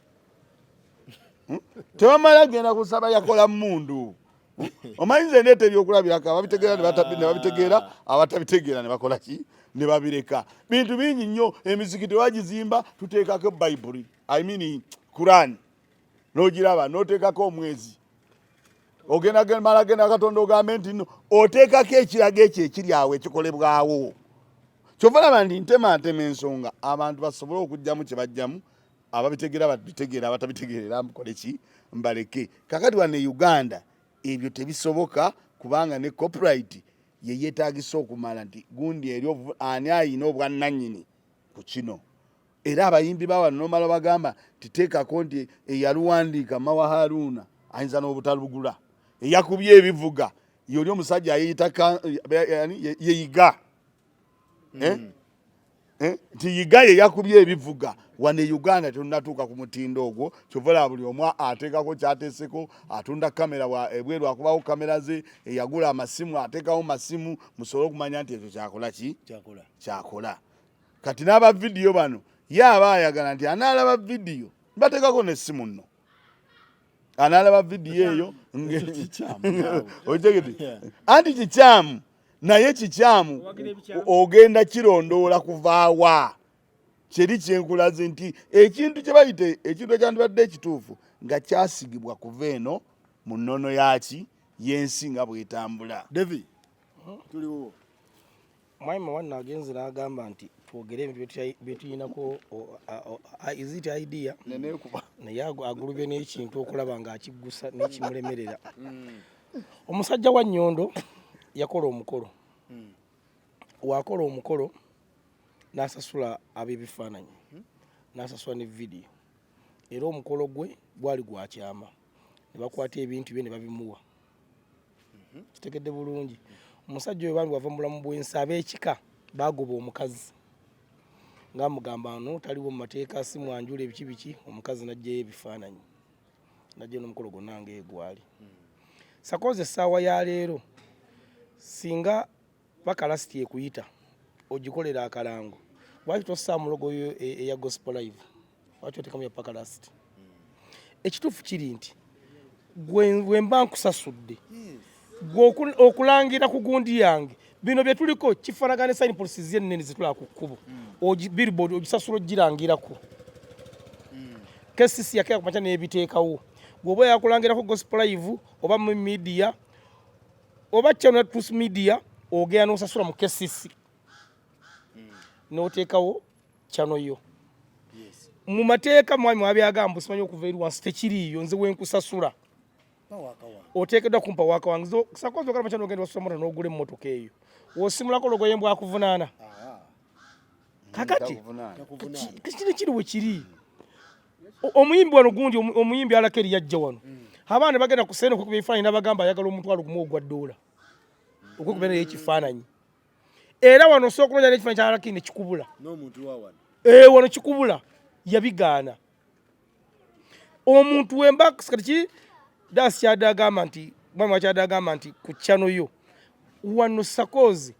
hmm? Tebamala genda kusaba yakola mundu hmm? Omanyi nze ndeeta ebyokulabirako ababitegeera ne babitegeera abatabitegeera ne bakola ki ne babireka. Bintu bingi nnyo emizikiti bagizimba tuteekako bayibuli I mean Quran n'ogiraba n'oteekako omwezi ogenda mala genda Katonda ogambe nti no oteekako ekirago ekyo ekiri awo ekikolebwawo. Kyova olaba nti ntema ntema ensonga abantu basobole okugyamu kye bajjamu ababitegeera babitegeera abatabitegeera mukole ki mbaleke. Kakati wano e Uganda ebyo tebisoboka kubanga ne copyright ye yeetagisa okumala nti gundi eri ani ayina obwannannyini ku kino. Era abayimbi ba wano nomala bagamba nti teekako nti eyaluwandiika Mawa Haruna ayinza n'obutalugula eyakubye ebivuga yoli omusajja ayeyita yeyiga eh? mm. Eh? Nti yiga ye yakubye ebivuga wano e Uganda tetunatuuka ku mutindo ogwo. Kyova olaba buli omu ateekako kyateeseko atunda kamera ebweru akubawo kamera ze eyagula amasimu ateekawo masimu musobole okumanya nti ekyo kyakola ki kyakola. Kati n'aba vidiyo bano ye aba ayagala nti anaalaba vidiyo bateekako n'essimu nno anaalaba vidiyo eyo okitegedde anti kikyamu naye kikyamu ogenda kirondoola kuvaawa kyeri kyenkulaze nti ekintu kye bayita ekintu ekyandibadde ekituufu nga kyasigibwa kuva eno mu nnono yaki y'ensi nga bwetambula. Devi tuliwo. Mwami Mawanna agenze n'agamba nti twogere ebintu bye tulinako, is it idea, naye agulubye n'ekintu okulaba ng'akiggusa n'ekimulemerera. Omusajja wa Nnyondo yakola omukolo, wakola omukolo n'asasula ab'ebifaananyi, n'asasula ne vidiyo, era omukolo gwe gwali gwa kyama, ne bakwata ebintu bye ne babimuwa. Kitegedde bulungi, omusajja oyo bambi wava mu bulamu bw'ensi, ab'ekika bagoba omukazi ng'amugamba no taliwo mu mateeka, si mwanjula, ebiki biki. Omukazi n'aggyayo ebifaananyi, n'aggyayo n'omukolo gwonna ng'egwali. Sakoze essaawa ya leero, singa Pakalast ekuyita ogikolera akalango, lwaki tossaamu logo yo eya Gospel Live? Lwaki oteekamu ya Pakalast? Ekituufu kiri nti gwe mba nkusasudde gwe okulangira ku gundi yange. Bino bye tuliko kifaanagana ne signposts ennene zetulaba ku kkubo. Billboard ogisasula ogirangirako. KCC yakera kumakya n'ebiteekawo. Bw'oba yakulangirako Gospel Live oba mu media oba Channel Truth Media, ogenda n'osasula mu KCC n'oteekawo channel yo. Mu mateeka, mwami mwabyagamba simanyi okuva eri wansi, tekiriiyo. Nze wenkusasula oteekeddwa kumpa waaka wange. Sakozi ogala makya n'ogenda wasula moto n'ogula emmotoka eyo, wosimulako logo ye mbwakuvunaana. Kakati kino kiri we kiri. Omuyimbi wano gundi, omuyimbi Alakeri yajja wano, abaana bagenda ku sene okukuba ebifaananyi, n'abagamba ayagala $10,000 ogwa ddoola okwekuba naye ekifaananyi. Era wano osobola okunoonya n'ekifaananyi kya Alakeri ne kikubula. N'omuntu wa wano. Eh, wano kikubula, yabigaana. Omuntu wemba kati ki dasi kyadde agamba nti mwami wakyadde agamba nti ku channel yo wano Sakozi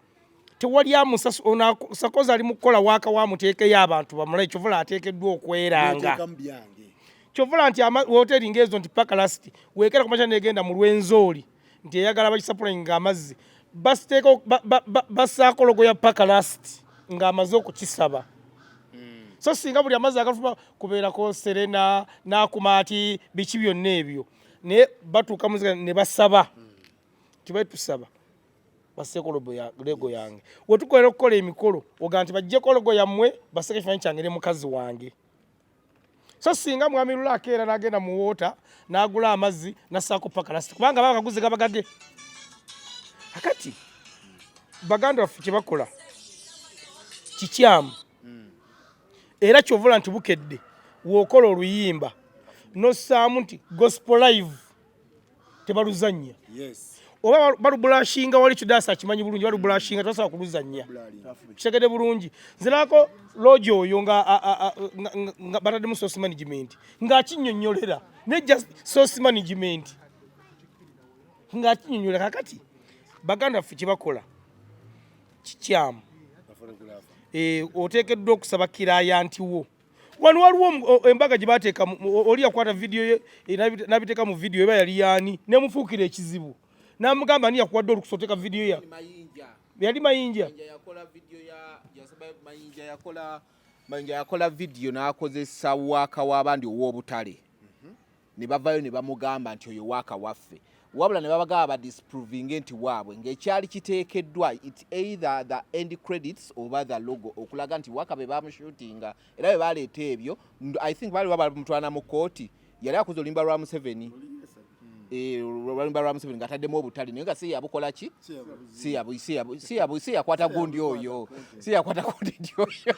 tewali amusasu. Ono Sakozi ali mu kukola waaka wamuteekeyo abantu bamulaye. Kyovula ateekeddwa okweranga. Neteekamu byange. Kyovula nti hoteri ng'ezo nti Pakalast weekera kumakya negenda mu Lwenzooli nti eyagala bakisupplyinga amazzi, bassaako logo ya Pakalast ng'amaze okukisaba. So singa buli amazzi agafuma kubeerako Serena n'akumaati biki byonna ebyo, naye batuuka muzika ne basaba tibaye tusaba baseeko logo yange. Wetukolera okukola emikolo, oga nti baggyeko logo yammwe, baseeko ekifaananyi kyange ne mukazi wange. So singa mwami Lula akeera n'agenda mu woota n'agula amazzi n'assaako Pakalast, kubanga baba bakaguzi gaba gage. Akati baganda baffe kye bakola kikyamu, era kyovula nti Bukedde w'okola oluyimba nossaamu nti Gospel Live, tebaluzannya. Oba balubulashinga wali kidaasa akimanyi bulungi, balubulashinga, tebasobola kuluzannya. Kitegedde bulungi, nzirako loogi oyo nga nga bataddemu source management ng'akinnyonnyolera, ne just source management ng'akinnyonnyola. Kakati baganda baffe kye bakola kikyamu. Oteekeddwa okusaba client wo. Wano waliwo embaga gye bateeka oli yakwata vidiyo ye, n'abiteeka mu vidiyo eba yali yaani, nemufuukira ekizibu, n'amugamba ani yakuwadde olukusa oteeka vidiyo ya yali Mayinja. Mayinja yakola vidiyo n'akozesa waaka w'abandi ow'obutale, ne bavayo ne bamugamba nti oyo waaka waffe, wabula ne babagamba badisprovinge nti waabwe, ng'ekyali kiteekeddwa it either the end credits oba the logo okulaga nti waaka be bamushootinga. Era bwe baleeta ebyo, I think baali bamutwala mu kooti, yali akoze oluyimba lwa Museveni. Oluyimba lwa Museveni ng'ataddemu obutale, naye nga si yabukola ki, si yakwata gundi oyo, si yakwata gundi oyo.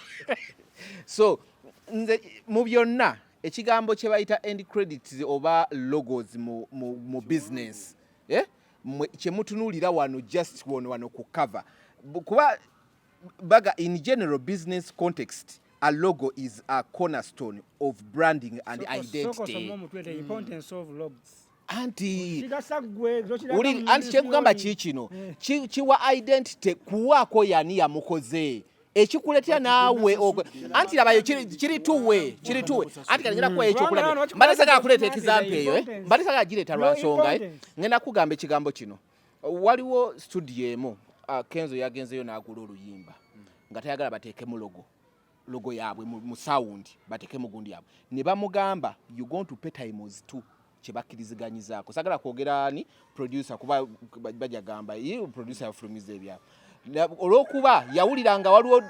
So nze mu byonna ekigambo kye bayita end credits oba logos mu business, eh? Kye mutunuulira wano just wano wano ku cover. Kuba baga in general business context, a logo is a cornerstone of branding and identity. Omutwe, the importance of logs. Anti kigasa ggwe. Anti kyekugamba ki kino kiwa identity kuwaako yani yamukoze ekikuletera naawe anti labayo kiri tuwe anti kati ngenda kuwa ekyokulabira. Mbadde sagala kuleeta example eyo, eh? Mbadde sagala gireeta lwa nsonga, eh? Ngenda kugamba ekigambo kino. Waliwo studio emu, Kenzo yagenzeyo n'agula oluyimba nga tayagala bateekemu logo yaabwe mu sound, bateekemu gundi yaabwe, ne bamugamba you going to pay times two. Kyebakkiriziganyizaako, sagala kwogera ani producer kuba bajja gamba ye producer yafulumiza ebyabwe. Olw'okuba yawulira nga waliwo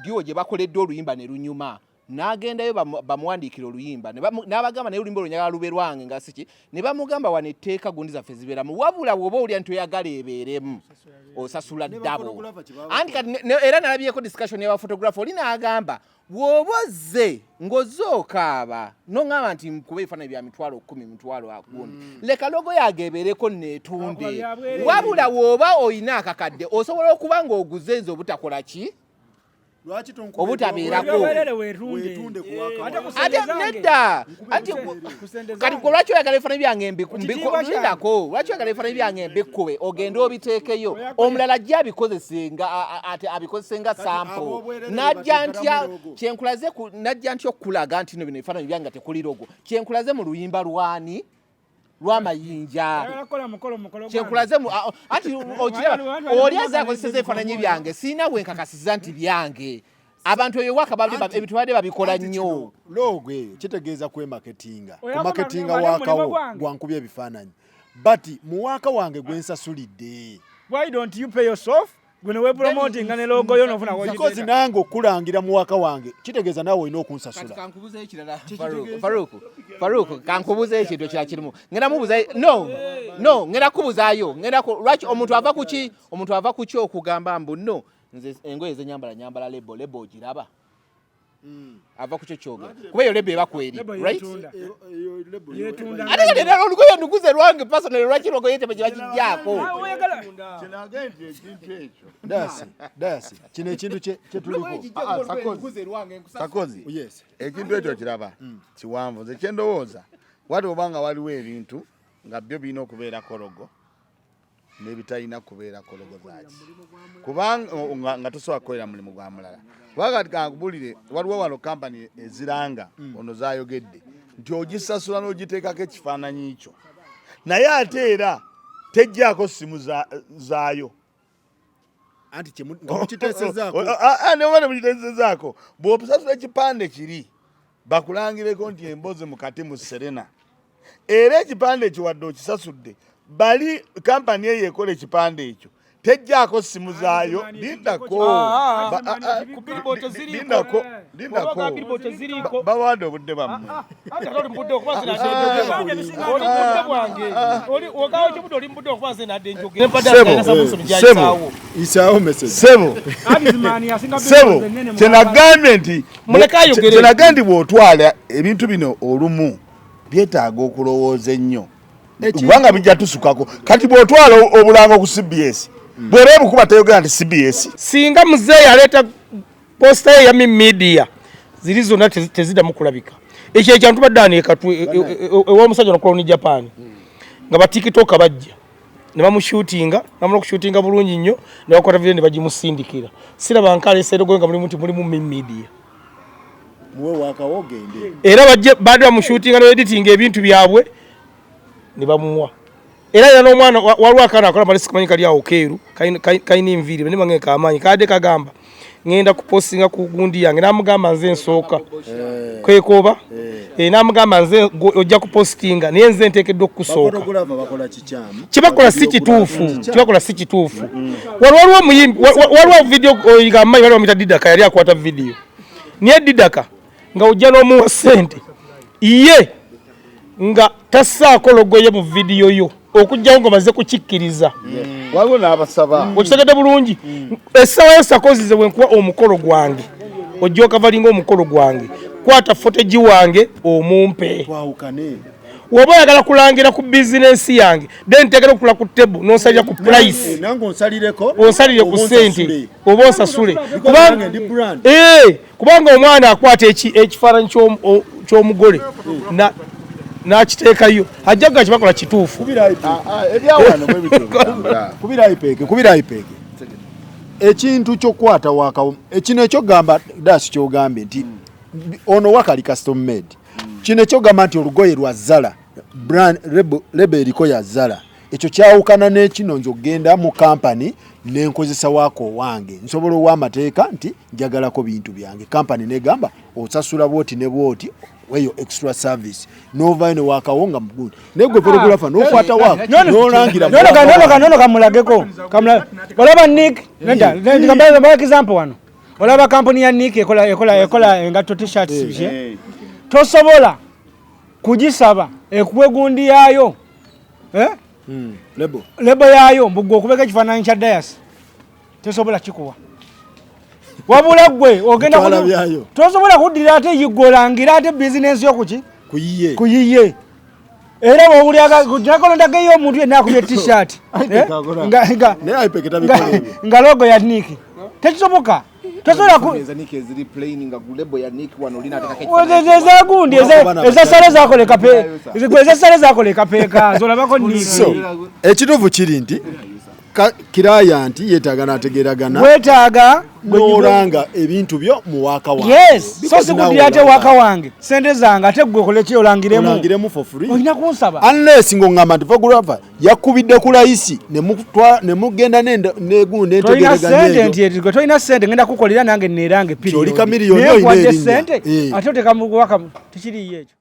duo gye bakoledde oluyimba ne lunyuma, n'agendayo bamuwandiikira oluyimba n'abagamba, naye oluyimba olwo njagala lube lwange nga siki. Ne bamugamba, wano etteeka gundi zaffe zibeeramu, wabula bw'oba owulira nti oyagala ebeeremu, osasula Ne double. Baphotographer kye baba Anti kati era nalabyeko discussion y'abaphotographer, oli n'agamba, bw'oba ozze ng'ozze okaaba noŋŋamba nti nkuba ebifaananyi bya 100,000, mitwalo gundi, leka logo yange ebeereko neetunde. Akuba bya bwereere. Wabula bw'oba oyina akakadde, osobola okuba ng'oguze nze obutakola ki? Lwaki tonkuba Obutabeerako. Ebyobwerere weetunde. Weetunde ku waka Ate wange. ku Ate sente zange. nedda, anti Ku sente kati zange. gwe lwaki oyagala ebifaananyi byange Kitiibwa kyange. lindako, lwaki oyagala ebifaananyi byange mbikube ogende obiteekeyo, omulala ajja abikozese nga ate abikozese nga sample? Ab'obwerere Najja bateekeramu ntya logo. kyenkulaze najja ntya okukulaga nti no bino ebifaananyi byange nga tekuli logo? Kyenkulaze mu luyimba lwani lw'amayinja? Oyagala kukola mukolo, mukolo gwange. Kyenkulaze mu anti okiraba, oli azze akozeseza ebifaananyi byange, siina bwenkakasiza nti byange. Abantu eyo waka ebintu badde babikola Anti nnyo. Kino logo eyo kitegeeza kwemaketinga. Oyo Kumaketinga akoma- wakawo mulimu gwange. gwankubya ebifaananyi, but mu waka wange gwe nsasulidde. Why don't you pay yourself? Gwe ne wepromotinga ne logo yo n'ofuna Because w'ogiteeka. nange okulangira mu waka wange kitegeeza naawe olina Kati okunsasula. kankubuzeyo ekirala, Faruku, Faruku, kankubuzeyo ekintu ekirala kirimu. Ngenda mubuza, no, ngenda kubuzaayo, ngenda lwaki omuntu ava kuki, omuntu ava kuki okugamba mbu no, nze engoye zenyambala nyambala label, label ogiraba? Ava ku kyo kyogera, kuba eyo label eba kweri, Label right? yeetunda. Yeetunda. Ate kati era olugoye nduguze lwange personally, lwaki logo ye tebe bakijjaako? Ah, oyagala Kyenagambye nti ekintu ekyo Dasi, dasi, kino ekintu kyetuliko. Ah, Sakozi. Sakozi, Yes. ekintu ekyo kiraba kiwanvu. Nze kyendowooza, wati obanga waliwo ebintu nga byo birina okubeerako logo n'ebitalina kubeerako logo zaaki, kubanga nga tosobola kukolera mulimu gwa mulala. Kubanga kati kankubulire, waliwo wano kampani eziranga ono zayogedde nti ogisasula n'ogiteekako ekifaananyi kyo, naye ate era tejjaako simu zaayo. Anti nga mukiteesezaako. Neoba nemukiteesezaako, bw'osasula ekipande kiri bakulangireko nti emboozi mukati mu Serena, era ekipande ekyo wadde okisasudde, bali kampani eyo ekola ekipande ekyo tejjaako simu zaayo. Lindako. Ku billboard teziriiko. Lindako, lindako. Oba billboard teziriiko. Bawadde obudde bammwe. Ate ate oli mubudde okuba nze nadde njogera. Oli mubudde bwange. Oli ogawo kibudde, oli mubudde okuba nze nadde njogera. Sebo, sebo. Isaawo message. Sebo, Abizimani asinga sebo, billboards ennene mu kyenagambye nti Muleke ayogere. Kyenagambye nti bw'otwala ebintu bino olumu byetaaga okulowooza ennyo, kubanga bijja tusukako. Kati bw'otwala obulango ku CBS, bw'era obukuba teyogera nti CBS. Singa muzeeyi aleeta poster ye ya Mi Media, ziri zonna teziddamu kulabika. Ekyo ekyantu tubadde ano ekatwe ew'omusajja nokuloni Japan, nga batikitoka bajja ne bamushutinga, namala okushutinga bulungi nnyo, ne bakwata video ne bagimusindikira. Siraba nkaleesa erogo nga mulimu nti mulimu Mi Media. Muwe wakawo ogende. Era bajje badde bamushutinga ne editing ebintu byabwe ne bamuwa. Era n'omwana waliwo akaana akola malisi, kamanyi kali awo keeru, kalina enviiri ne bange kamaanyi kadde kagamba ngenda kupostinga ku gundi yange, namugamba nze nsooka kwekoba. Namugamba nze ojja kupostinga, naye nze nteekeddwa okukusooka. Baphotographer bakola kikyamu. Kyebakola si kituufu, kyebakola si kituufu. Waliwo omuyimbi, waliwo video nga mmanyi bali bamuyita Didaka, yali akwata video, naye Didaka nga ojja n'omuwa ssente ye nga tassaako logo ye mu video yo, okugjawo ng'omaze kukikkiriza. Waliwo n'abasaba. Okitegedde bulungi? Essaawa yo sakozize bwe nkuwa omukolo gwange, ojja okavalinga omukolo gwange, kwata footage wange omumpe. Twawukane. Woba oyagala kulangira ku bizinensi yange, then ntegera okula ku table n'onsalira ku price. Nange onsalireko. Onsalire ku oba ssente. onsasule. Oba onsasule. Because nange ndi brand. Kubanga omwana akwata ekifaananyi ky'omugole n'akiteekayo, ajja kuga kibakola kituufu. Kubira iPad. Ebyawano bwe bityo bitambula. Kubira iPad, kubira iPad. Ekintu ky'okukwata waka, ekino ekyogamba dasi kyogambye nti ono wakali custom made. Kino ekyogamba nti olugoye lwa Zara, brand label eriko ya Zara, ekyo kyawukana n'ekino nze okugenda mu kampani nenkozesa waako owange, nsobola ow'amateeka nti njagalako bintu byange, kampani negamba Osasula bwoti ne bwoti weyo extra service, novayo ne wakawo nga mugundi, naye gwe photographer nokwata waka nolangira. Nono kamulageko. Olaba Nick nenda nenda example wano, olaba kampuni ya Nick ekola engatto, t-shirts biki, tosobola kugisaba ekuwe gundi yaayo, eh? Label. Label yaayo mbugwe okubeka ekifaananyi kya Dias, tosobola kikuwa, wabula gwe ogenda Bitwala byayo. Tosobola kuddira ate yigolangira ate bizinensi yo kuki? Kuyiye. Kuyiye. Era bwowulyakolondageyo omuntu yenna akubye t-shirt, eh? Naye IPEC tabikola ebyo. Nga logo ya Nick, tekisoboka, tosobola ku Eza Nick eziri plain nga label ya Nick wano olina atekako ezagundi Abaana ezasale zakola ekape, ezasale zakola ekapeeka zolabako Nick. So ekituufu kiri nti client yeetaaga n'ategeeragana Wetaaga n'olanga ebintu byo mu waka wange. Yes, so Because sikudira ate naawe waka wange sente zange, ate gwe okole ki? Olangiremu. Olangiremu for free. Olina kunsaba. Unless ng'oŋŋamba nti photographer yakubidde ku layisi ne mugenda negundi Tolina entegeeraganya sente eyo. Nti gwe tolina sente, ngenda kukolera nange neerange. Oli Chameleone, Naye olina nkuwadde erinnya. sente, Eh. ate oteka mu waka, tekiriyo ekyo.